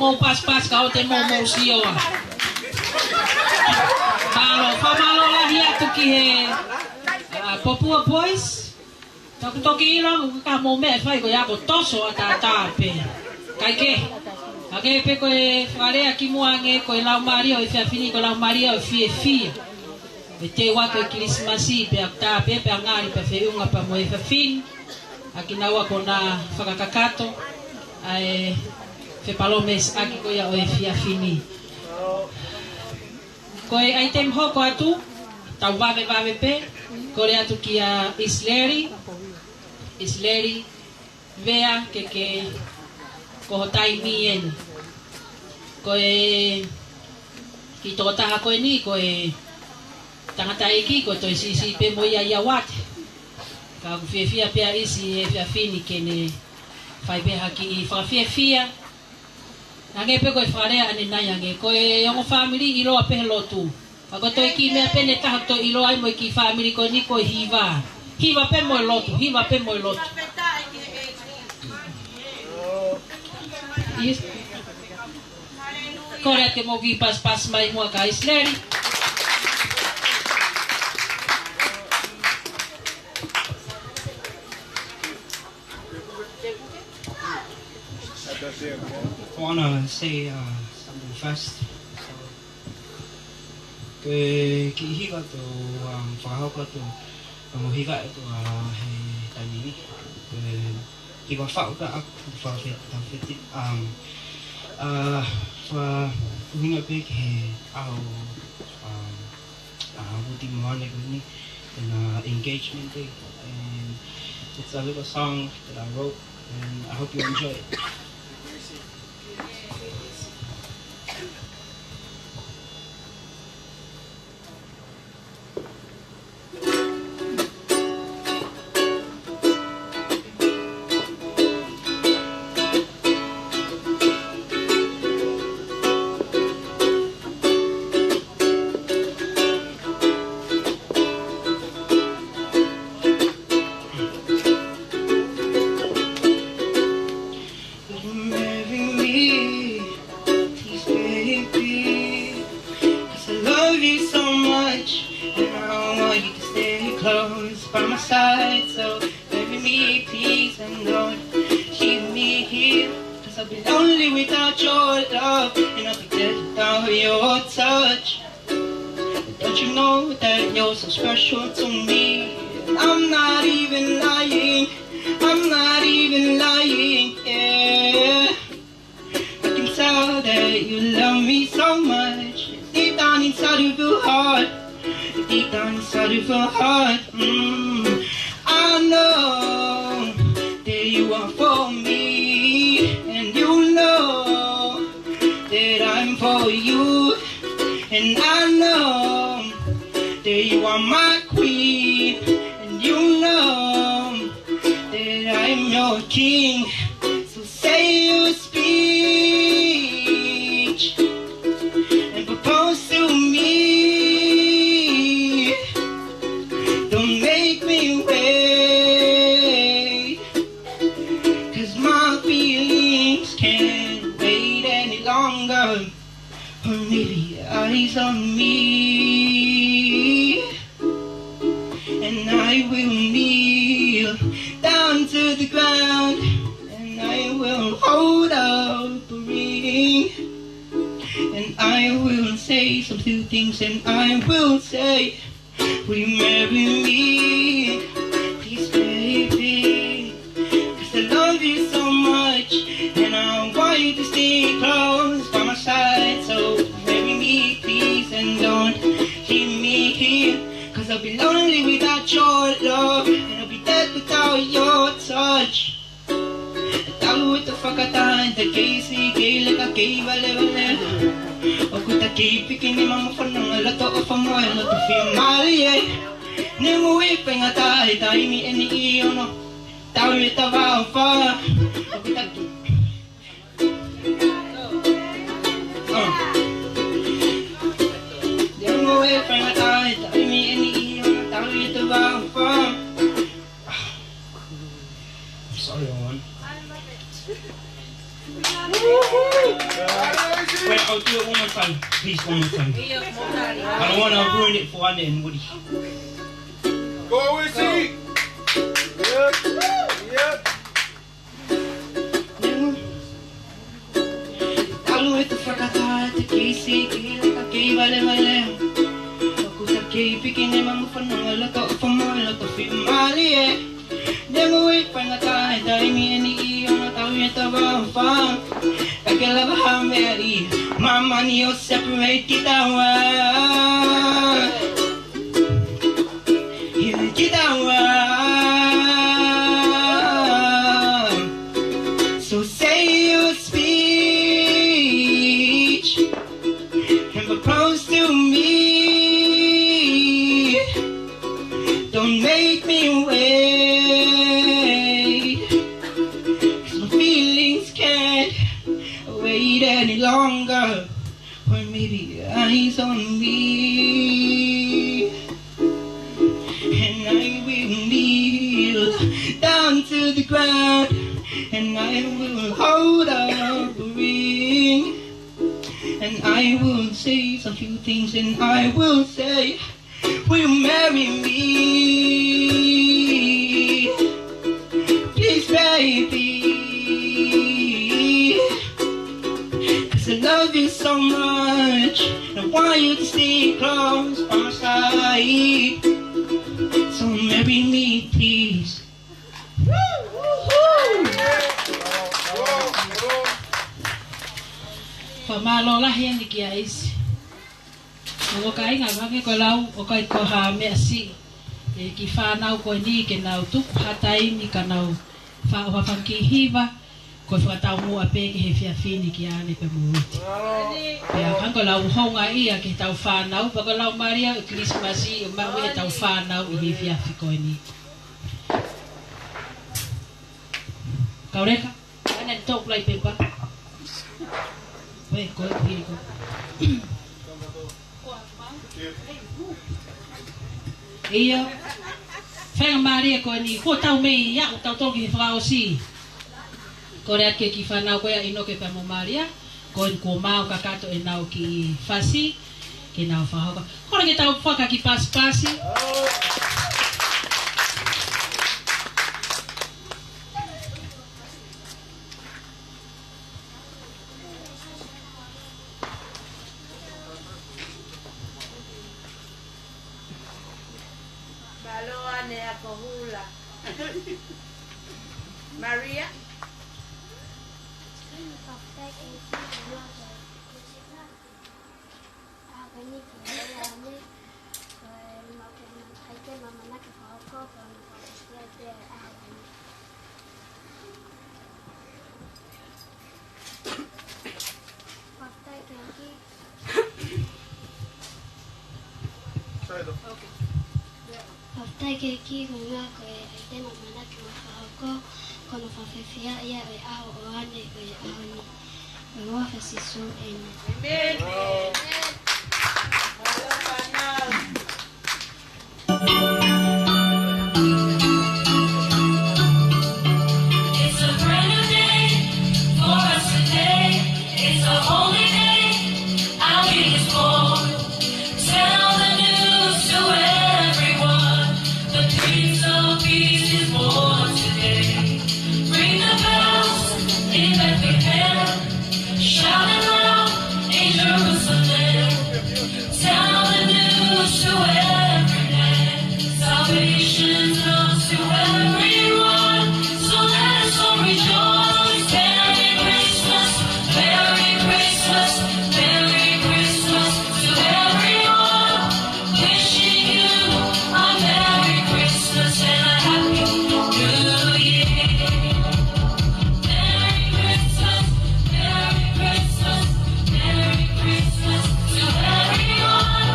Mou pasipasi ka ʻoua te mou mou sio ā. Mālō, fakamālō lahi atu ki he, ā, Popua Boys. Taku toki ʻilo, ka mou meʻa ʻe fai ko ia ko toso ʻataʻatā pē. Kae kehe, hangē pē ko e fakalea kimuʻa ange, ko e laumālie ʻo e efiafi ni, ko e laumālie ʻo e fiefia. ʻE teu ʻa e Kilisimasi, pea tā pē, pea ngali pē feʻunga pea mo e efiafi ni. ʻA kinaua kuo na fakakakato ʻa e fepalōmesi ʻaki ko ia ʻo e efiafi ni. Ko e ʻaitemi hoko atu, tau vavevave pē, kole atu kia ʻIsileli, ʻIsileli, Vea, ke ke ko ho taimi eni. Ko e kiʻi tokotaha ko eni, ko e tangataʻeiki, ko e toe siʻisiʻi pē mo ia ʻi ʻAuate. Ka ʻoku fiefia pē ʻa ʻIsi he efiafi ni ke ne fai pē ha kiʻi fakafiefia. Hangē pē ko e fakalea ʻanenai ange, ko e ongo fāmili ʻiloa pē he lotu. Ka ko e toe kiʻi meʻa pē ʻe taha ʻoku toe ʻiloa ai mo e kiʻi fāmili ko eni ko e hiva. Hiva pē mo e lotu, hiva pē mo e lotu. Yes. Kole atu ke mou kiʻi pasipasi mai muʻa kia ʻIsileli. I wanna say, uh, something first. So, ko e kiʻi hiva ʻoku ou, um, fakahoko atu, ʻoku ou hiva atu, uh, he taimi ni. Ko e hiva faʻu ka ʻaku fakafeti, fakafeti, um, uh, fakaʻuhinga pē ki he ʻaho, um, uh, Vuti Moana ko eni, and, uh, engagement day. And it's a little song that I wrote, and I hope you enjoy it. Will you marry me, please, baby? 'Cause I love you so much, and I want you to stay close by my side. So marry me, please, and don't leave me here. 'Cause I'll be lonely without your love, and I'll be dead without your touch. Don't you know that you're so special to me? I'm not even lying, I'm not even lying, yeah. I can tell that you love me so much, deep down inside of your heart, deep down inside of your heart, mm. I know that you are for me, and you know that I'm for you. And I know that you are my queen, and you know that I'm your king. So say your speech and propose to me. Don't make me wait, 'cause my feelings can't wait any longer. Put maybe eyes on me, and I will kneel down to the ground, and I will hold up a ring, and I will say some few things, and I will say, will you marry me? Please, baby. 'Cause I love you so much, and I want you to stay close by my side. So marry me, please, and don't leave me here. 'Cause I'll be lonely without your love, and I'll be dead without your touch. Tau ʻi he fakataha ʻi he kei siʻi, kei leka, kei valevale. ʻOku ta kei piki ni mama fanongo, loto ʻofa mo e loto fiemālie. Ne mui pē ngata he taimi eni ʻi ono. Tau ʻi he tava ʻofa. ʻOku ta kei. Uh. Ne mui pē ngata he taimi eni ʻi ono. Tau ʻi he tava ʻofa. Sorry, Owen. One more time, please, one more time. I don't wanna ruin it for Ane and Woody. Go, Izzy! Yep, yep. Talu ʻeku fakataha ʻi he kisi ki he leka kei valevale. ʻOku ta kei piki ne mamu fanongo loto ʻofa mo e loto fiemālie. Ne mui faingataʻa he taimi ʻeni ʻi ona tau e tava fa. Ka ke lava ha meʻa ʻi māmani ʻo separate kitaua. Here kitaua. So say your speech and propose to me. Don't make me wait, 'cause my feelings can't wait any longer. Or maybe eyes on me. And I will kneel down to the ground, and I will hold up a ring, and I will say some few things, and I will say, will you marry me? Please, baby. 'Cause I love you so much. And I want you to stay close by my side. So marry me, please. Fakamālō lahi eni kia Izzy. Ko e kāinga, hangē ko e lau, ʻoku ʻikai ko ha meʻa siʻi. ʻE, kiʻi fānau ko eni ke nau tuku ha taimi ka nau fa-, ʻofa fanga kiʻi hiva, ko e fakataumuʻa pē ki he efiafi ni kia Ane pea mo Woody. Pea hangē ko e lau houngaʻia ki heʻetau fānau, pea ko e lau mālie ʻo e Kilisimasi, ʻo maʻu ʻe heʻetau fānau ʻi he efiafi ko eni. Kauleka. Ana ni tau kulai pepa. Wē, ko e pili ko. ʻIo. Faingamālie ko eni, ko ʻetau meʻa ia, ʻoku tau toki he fakaʻosi. Kole atu ki he kiʻi fānau ko ia ʻInoke pea mo Malia, ko eni kuo maau kakato ʻenau kiʻi fasi, ke nau fakahoko. Kole ke tau faka kiʻi pasipasi. Mālō Ane ʻa ko hula. Maria. ʻAho ko eni ko e ʻaho ni, ko e mau ke ma-, ʻai ke mau ʻamanaki fakahoko, ko e mau ke ʻai ke ʻaho ko eni. Fakafetaʻi ki he ʻEiki. Fakafetaʻi ki he ʻEiki, ko e ʻuhinga ko e ʻai ke mau ʻamanaki mo fakahoko, ko hono fakafiefiaʻi ʻo e ʻaho ʻo Ane ko e ʻaho ni. ʻI he huafa ʻo Sīsū, ʻēmeni. ʻĒmeni. It's a brand new day for us today. It's a holy day. Our King is born. Tell the news to everyone. The Prince of Peace is born today. Ring the bells in Bethlehem. Shout it loud in Jerusalem. Tell the news to every man. Salvation comes to everyone. So let us all rejoice. Merry Christmas, Merry Christmas, Merry Christmas to everyone. Wishing you a Merry Christmas and a Happy New Year. Merry Christmas, Merry Christmas, Merry Christmas to everyone.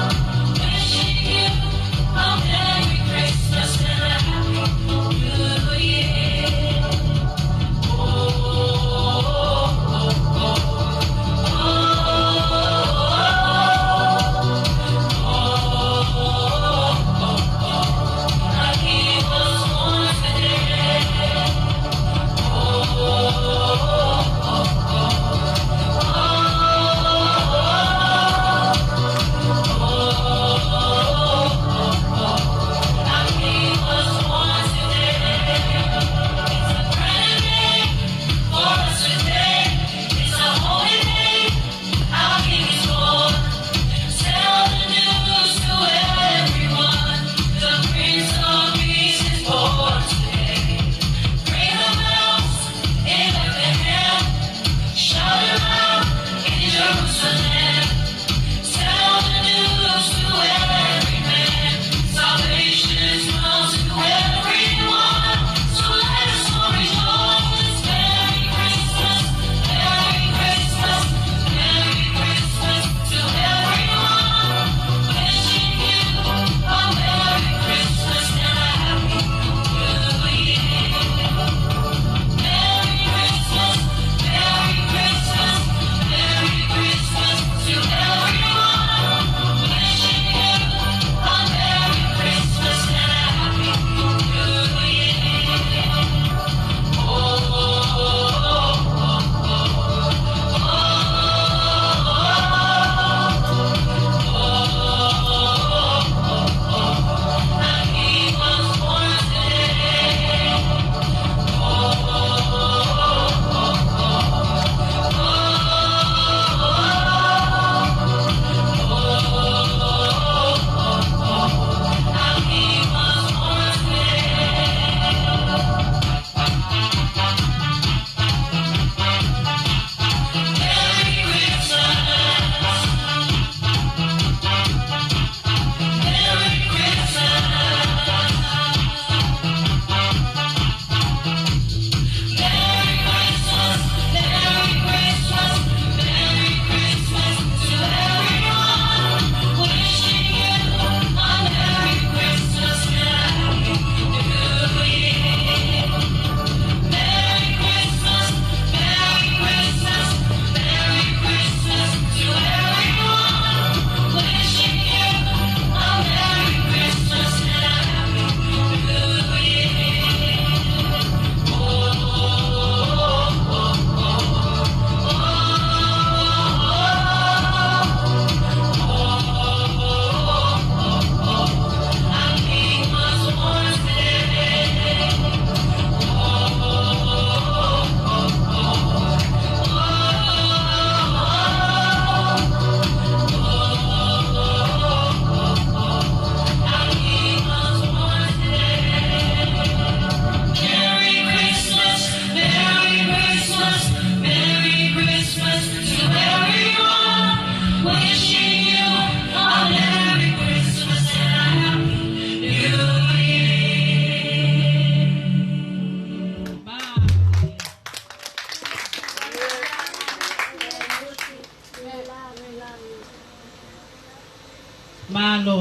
Mālō.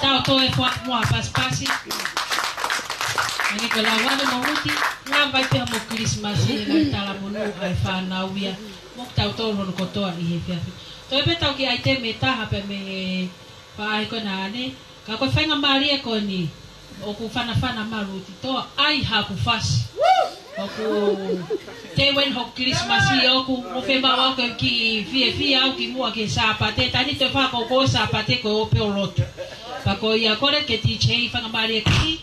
Tau toe foaki muʻa pasipasi. Eni ko e lau ane mo Uti, lava ai pē mo Kilisimasi, ʻe ngaahi talamonū ʻa e fānau ia, mo kitautolu hono kotoa ʻi he efiafi. Toe pē tau ki he ʻaitemi ʻe taha pē mei he faʻahi ko ena ʻanenai. Ka ko e faingamālie ko eni, ʻoku fanafana mai Uti, toe ʻai haku fasi. ʻOku teu eni hoku Kilisimasi, ʻoku ou fiemaʻu au ke kiʻi fiefia au kimuʻa ki he Sāpate, taimi ni toe fakakoukouʻi Sāpate ko e ō pē ʻo lotu. Pea ko ia kole ke DJ faingamālie ki,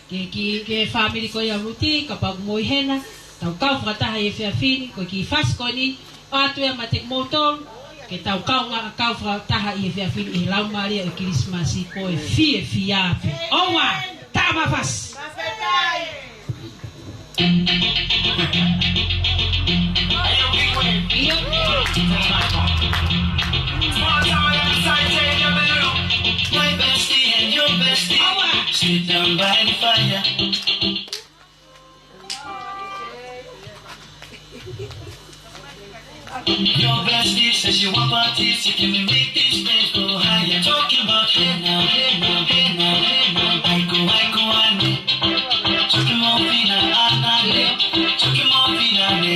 ke, ki, ki he fāmili ko ia Uti, kapau ʻoku mou ʻi hena, tau kau fakataha ʻi he efiafi ni, ko e kiʻi fasi ko eni, ʻoatu ia maʻa kimoutolu, ke tau kaungā kau fakataha ʻi he efiafi ni ʻi he laumālie ʻo e Kilisimasi, ko e fiefia pē. ʻOua, tā mafasi. My bestie and your bestie sit down by the fire. Your bestie says she want parties, so can we make this place go higher? Talking about hey now, hey now, hey now, hey now. Aiko, aiko, ane. Chuki mo fina, anane. Chuki mo fina, ne.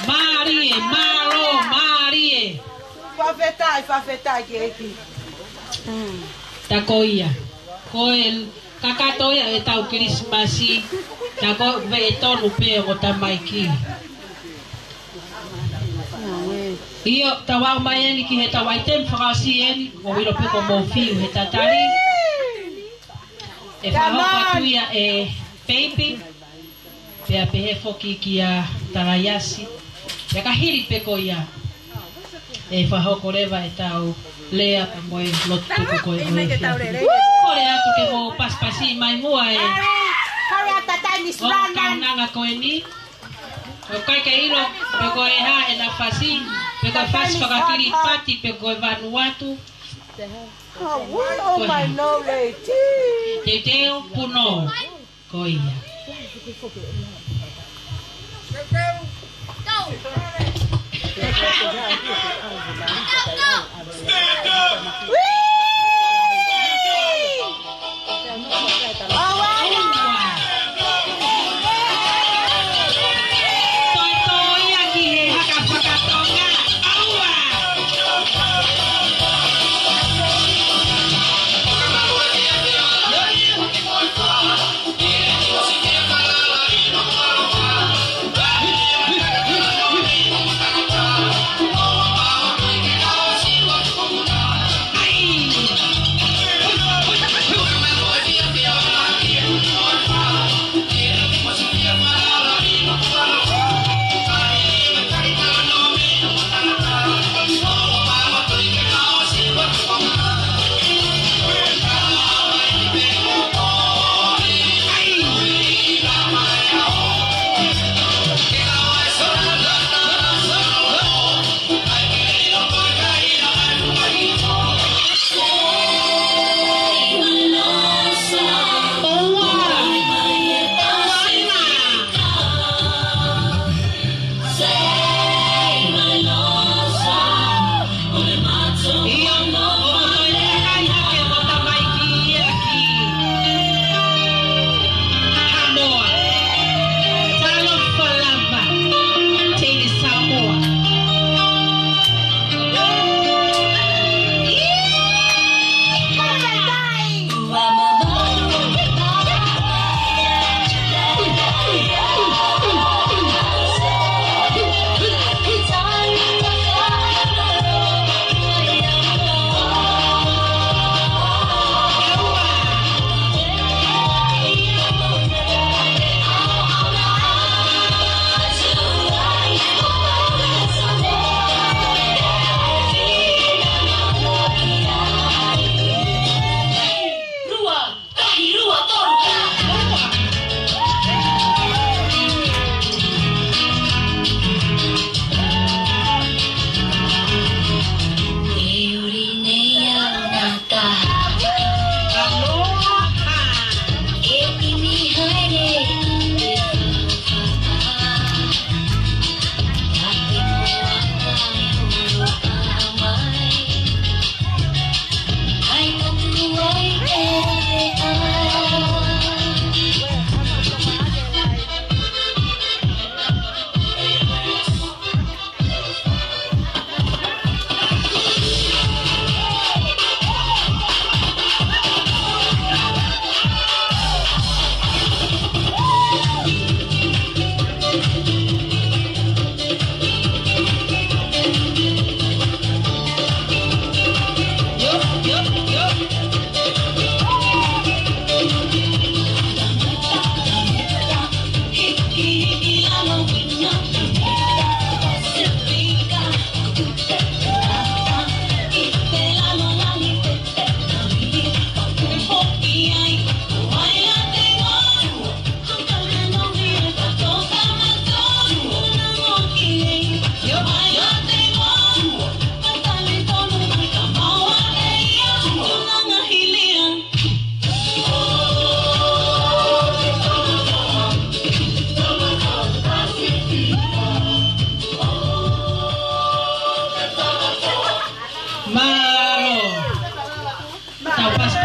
Mālie, mālō, mālie. Fakafetaʻi, fakafetaʻi ki he ʻEiki. Tā ko ia. Ko e kakato ia ʻetau Kilisimasi, tā ko e veʻe tonu pē ʻo e tamaiki. ʻIo, tau aʻu mai eni ki heʻetau ʻaitemi fakaʻosi eni, ʻoku ou ʻilo pē kuo mou fiu he tatali. ʻE fakahoko atu ia ʻe Peipi. Pea pehē foki kia Talaiasi. Pea ka hili pē ko ia, ʻe fakahoko leva ʻetau lea pea mo e lotu tuku ko ē ʻo e efiafi. Kole atu ke mou pasipasi mai muʻa e. Hurry up, the time is running. Kaunanga ko eni. ʻOku ʻikai ke ʻilo pe ko e hā ʻena fasi, pe ko e fasi faka-Kiripati, pe ko e Vanuatu. Oh, what? Oh, my lord. Teuteu, puno. Ko ia. Stand up!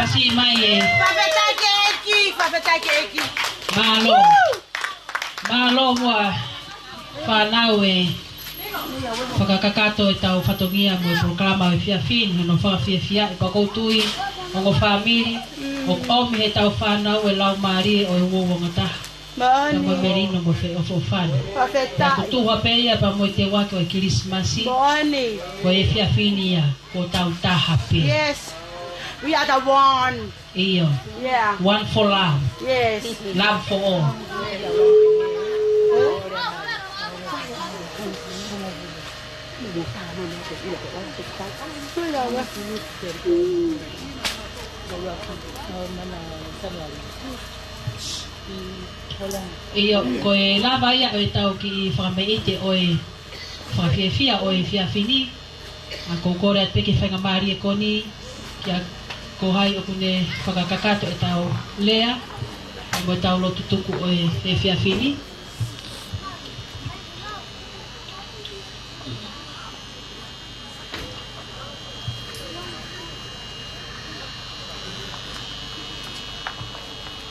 Siʻi mai e. Fakafetaʻi ki he ʻEiki, fakafetaʻi ki he ʻEiki. Mālō. Mālō muʻa fānau e fakakakato ʻetau fatongia mo e polokalama ʻo e efiafi ni, hono fakafiefiaʻi pea ʻoku ou tui ongo fāmili, ʻoku ʻomi heʻetau fānau e laumālie ʻo e uouangataha. Moʻoni. Pea mo e melino mo e feʻofoʻofani. Fakafetaʻi. Pea ko e tuʻunga pē ia pea mo e teuaki ʻo e Kilisimasi. Moʻoni. Ko e efiafi ni ia, ko hotau taha pē. Yes. We are the one. ʻIo. Yeah. One for love. Yes. Love for all. ʻIo, ko e lava ia ʻo ʻetau kiʻi fakameʻite ʻo e fakafiefia ʻo e efiafi ni. ʻA, ʻoku ou kole atu pē ki he faingamālie ko eni, kia ko hai ʻoku ne fakakakato ʻetau lea, mo ʻetau lotu tuku ʻo e efiafi ni.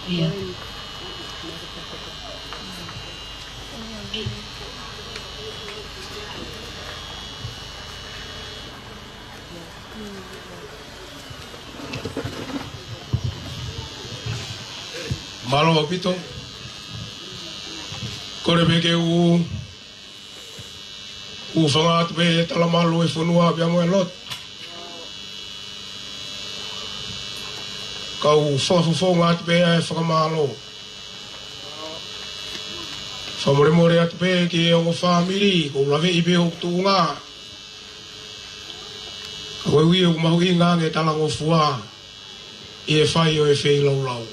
ʻIo. Mālō ʻaupito. Kole pē ke u, u hūfanga atu pē he talamalu ʻo e fonua pea mo e lotu. Kau fakafofonga atu pē ʻa e fakamālō. Fakamolemole atu pē ki he ongo fāmili, ʻoku ou laveʻi pē hoku tuʻunga. Ka ʻoku ou ʻilo ʻoku mahuʻinga ange e talangofua ʻi he fai ʻo e feilaulau.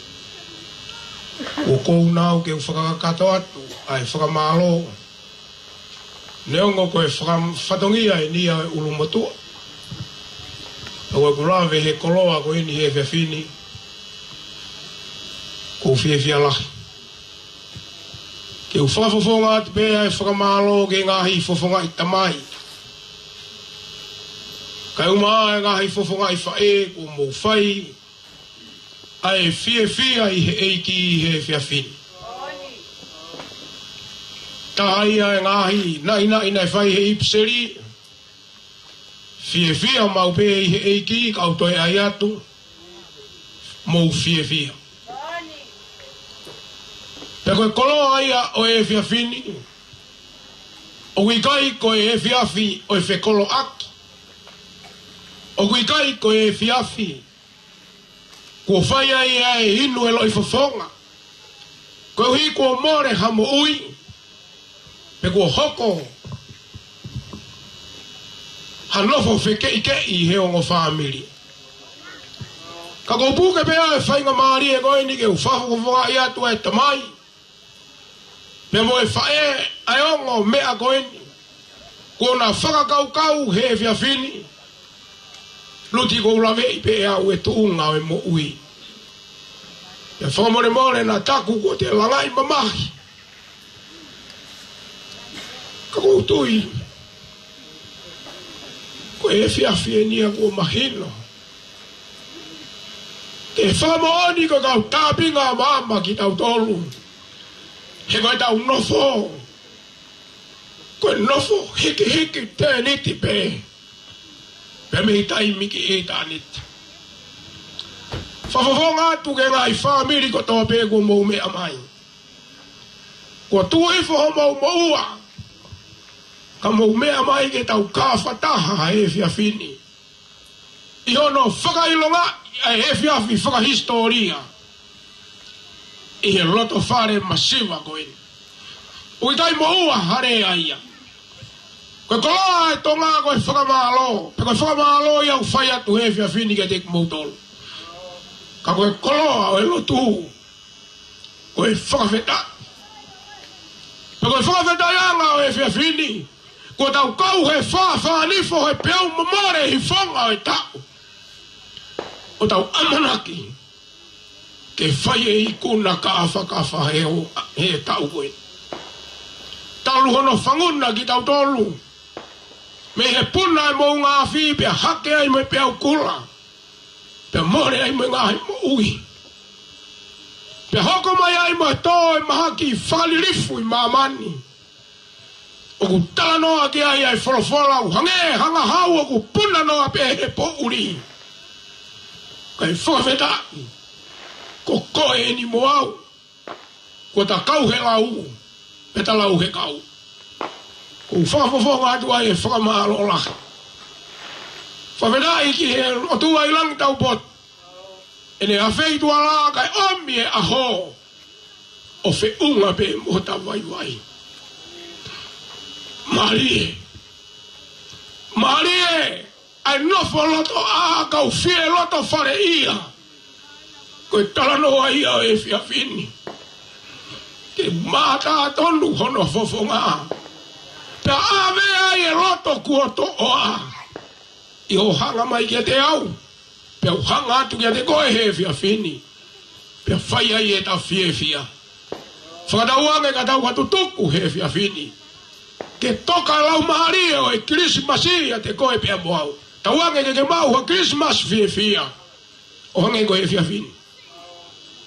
ʻOku ou nau ke u fakakakato atu ʻa e fakamālō. Neongo ko e faka-, fatongia eni ia ʻo e ʻulumotuʻa. Ka ʻoku ou lave he koloa ko eni he efiafi ni, ʻoku ou fiefia lahi. Ke u fakafofonga atu pē ʻa e fakamālō ki he ngaahi fofongaʻi tamai, kae ʻumaʻā e ngaahi fofongaʻi faʻē kuo mou fai ʻa e fiefia ʻi he ʻEiki ʻi he efiafi ni. Taha ia e ngaahi naʻinaʻi naʻe fai he ʻipiseli, fiefia maʻu pē ʻi he ʻEiki, kau toe ʻai atu, mou fiefia. Pea ko e koloa ia ʻo e efiafi ni, ʻoku ʻikai ko e efiafi ʻo e fekoloaʻaki. ʻOku ʻikai ko e efiafi kuo fai ai ʻa e inu e loʻifofonga, koeʻuhi kuo mole ha moʻui, pe kuo hoko ha nofo fekeʻikeʻi he ongo fāmili. Ka ʻoku ou puke pē ʻa e faingamālie ko eni ke u fakafofongaʻi atu ʻa e tamai, pea mo e faʻē ʻa e ongo meʻa ko eni kuo na fakakaukau he efiafi ni. Luti, ʻoku ou laveʻi pē ʻe au e tuʻunga ʻo e moʻui. Pea fakamolemole naʻa taku kuo te langaʻi mamahi. Ka ʻoku ou tui ko e efiafi eni ia kuo mahino. Ke fakamoʻoni ko e kau tāpinga maama kitautolu. He ko ʻetau nofo, ko e nofo hikihiki tēniti pē, pea mei taimi ki ʻitāniti. Fakafofonga atu ki he ngaahi fāmili kotoa pē kuo mou meʻa mai. Kuo tuʻu hifo homou moʻua, ka mou meʻa mai ke tau kau fakataha he efiafi ni ʻi hono fakaʻilongaʻi ʻa e efiafi fakahisitōlia ʻi he loto fale masiva ko eni. ʻOku ʻikai moʻua ha lea ia. Ko e koloa ʻa e Tonga ko e fakamālō, pea ko e fakamālō ia ʻoku fai atu he efiafi ni kiate kimoutolu. Ka ko e koloa ʻo e lotu, ko e fakafetaʻi. Pea ko e fakafetaʻiʻanga ʻo e efiafi ni, kuo tau kau he fāfā nifo he peau mo mole hifonga ʻo e taʻu, ʻo tau ʻamanaki ke fai e ikuna ka afakafa he o-, he taʻu ko ē. Talu hono fanguna kitautolu mei he puna e moʻunga afi pea hake ai mo e peau kula, Pea mole ai mo e ngaahi moʻui. Pea hoko mai ai mo e tō e mahaki fakalilifu ʻi māmani. ʻOku talanoa ki ai ʻa e folofola ʻoku hangē ha ngahau ʻoku puna noa pē he poʻuli. Kae fakafetaʻi, ko koe eni mo au. Kuo ta kau he lau, pea ta lau he kau. ʻOku ou fakafofonga atu ai e fakamālō lahi. Fakafetaʻi ki he ʻOtua ʻi langi taupotu. ʻEne afeʻi tuʻa lā kae ʻomi e ʻaho ʻo feʻunga pē mo hota vaivai. Mālie. Mālie ʻa e nofo loto ʻā kau fie loto fale ia. Ko e talanoa ia ʻo e efiafi ni. Ke mātā tonu hono fofonga. Pea ʻave ai e loto kuo toʻoa. ʻI hoʻo hanga mai kiate au, pea u hanga atu kiate koe he efiafi ni. Pea fai ai ʻeta fiefia. Fakatauange ka tau ka tutuku he efiafi ni. Ke toka e laumālie ʻo e Kilisimasi ʻiate koe pea mo au. Tauange ke ke maʻu ha Kilisimasi fiefia. ʻO hangē ko e efiafi ni.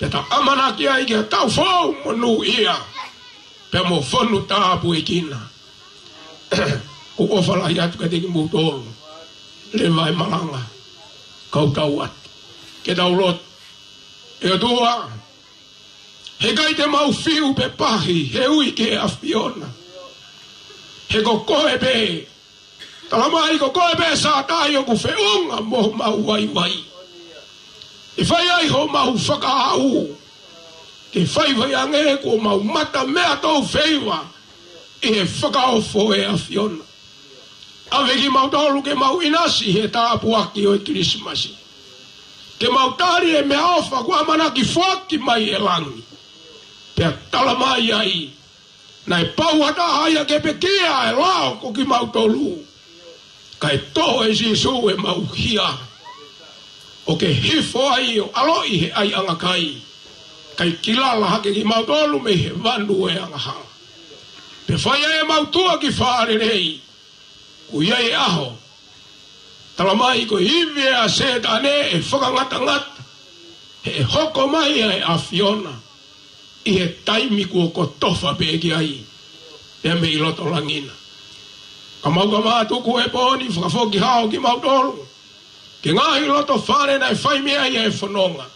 Pea ta ʻamanaki ai ki ha taʻu foʻou monūʻia. Pea mo fonu tāpuekina. ʻOku ou ʻofa lahi atu kiate kimoutolu. Leva e malanga. Kau tau atu. Ke tau lotu. ʻE ʻOtua. Heʻikai te mau fiu pe pahi. He ui ki he ʻAfiona. He ko koe pē. Tala mai ko koe pē Sātai ʻoku feʻunga mo homau vaivai. ʻE fai ai homau fakaʻau. Ke faifai ange kuo mau mata meʻa tau feiva. ʻI he fakaofo ʻa e ʻAfiona. ʻAve kimautolu ke mau ʻinasi he tāpuaki ʻo e Kilisimasi. Ke mau tali e meʻaʻofa kuo ʻamanaki foaki mai ʻe langi. Pea tala mai ai. Naʻe pau ha taha ia ke pekia e lao ko kimautolu. Kae toʻo ʻe Sīsū ʻemau hia. ʻO ke hifo ai ʻo ʻaloʻi he ʻaiʻanga kai. Kae kilala hake kimautolu mei he vanu ʻo e angahala. Pea fai ai ʻemau tuʻa ki fālelei. Kuo ʻi ai e ʻaho. Tala mai ko e ivi ʻa Sētane ʻe fakangatangata. He ʻe hoko mai ʻa e ʻAfiona. ʻI he taimi kuo kotofa pē ki ai. Pea mei loto langi na. Ka mau ka mātuku he pō ni fakafoki hao kimautolu. Ke ngaahi loto fale naʻe fai mei ai e fononga.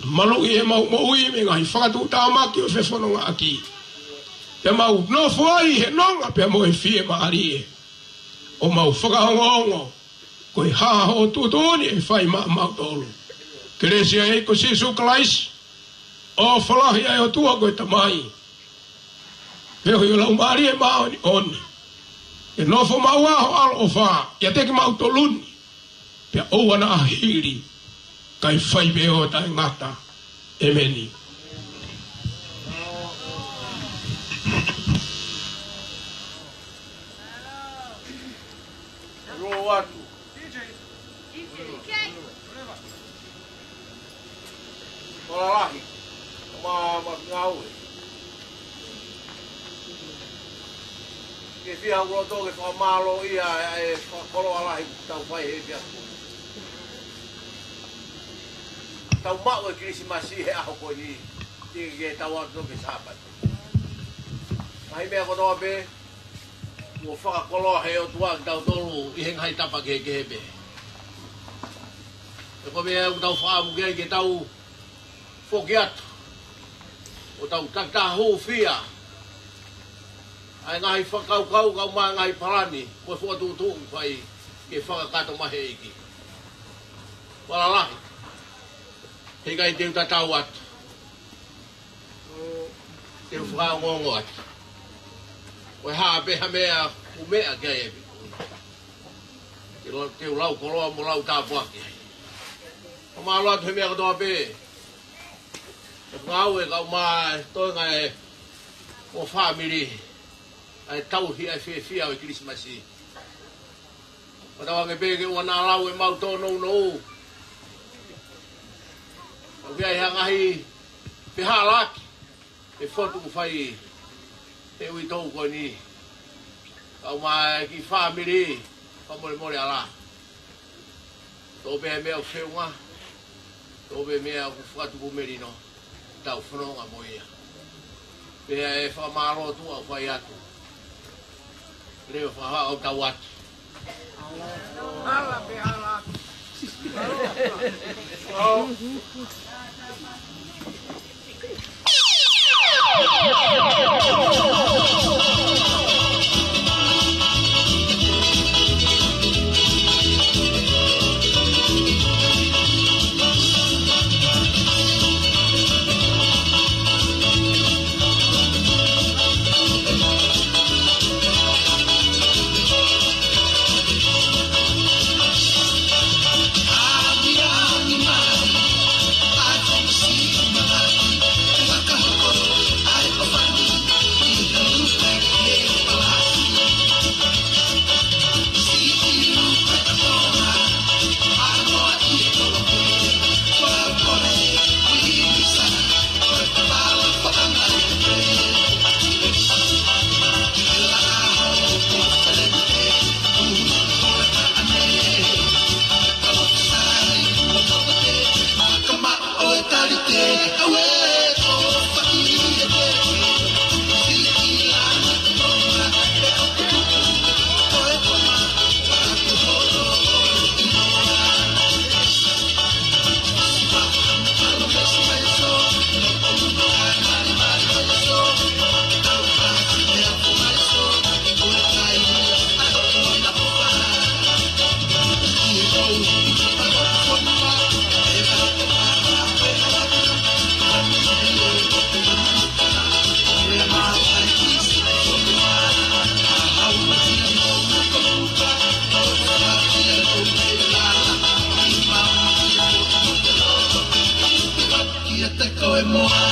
Maluʻi ʻemau moʻui mei he ngaahi fakatuʻutāmaki ʻo e fefonongaʻaki. Pea mau nofo ai he nonga pea mo e fiemālie. ʻO mau fakaongoongo. Ko e hā hoʻo tuʻutuʻuni ʻe fai maʻamautolu. Kelesi ʻa e ʻEiki ko Sīsū Kalaisi. ʻOfa lahi ʻa e ʻOtua ko e Tamai. Pea ʻoku ʻi ai e Laumālie Māʻoniʻoni. ʻE nofo maʻu ʻa ho ʻaloʻofa. ʻIate kimautolu ni. Pea ʻoua naʻa hili. Kae fai pē ʻo taʻengata. ʻEmeni. Roll atu. Malalahi. Ma, ma ngāue. Ke fia uloto ke fakamālō ia e fakakoloa lahi tau fai he pia. Tau maʻu e Kilisimasi he ʻaho ko eni. Ke, ke tau atu ke Sāpate. Ngaahi meʻa kotoa pē. Kuo fakakoloa he ʻOtua kitautolu ʻi he ngaahi tapa kehekehe pē. He ko e meʻa ʻoku tau fakaʻamu ki ai ke tau foki atu. ʻO tau takitaha hūfia. ʻA e ngaahi fakakaukau kae ʻumaʻā e ngaahi palani. Ko e fokotuʻutuʻu ke fai ke fakakakato mai he ʻEiki. Malalahi. Heʻikai te u tatau atu. Te u fakaongoongo atu. Ko e hā pē ha meʻa ʻoku meʻa ki ai e piku. Te u lau, te u lau koloa mo lau tāpuaki ai. Ka mālō atu he meʻa kotoa pē. He ngāue kae ʻumaʻā e toenga e mo e fāmili. ʻA e tauhi ʻa e fiefia ʻo e Kilisimasi. Fakatauange pē ke ʻoua naʻa lau ʻemau tōnounou. ʻOku ʻi ai ha ngaahi fehālaaki. ʻE fotu ʻoku fai he uitou ko eni. Kae ʻumaʻā e kiʻi fāmili. Fakamolemole ʻalā. Tō pē meʻa ʻoku feʻunga, tō pē meʻa ʻoku fakatupu melino, tau fononga mo ia. Pea ʻe fakamālō atu ʻoku fai atu. Leo fakahaʻu tau atu. Ala pē ala. Kiate koe mo au,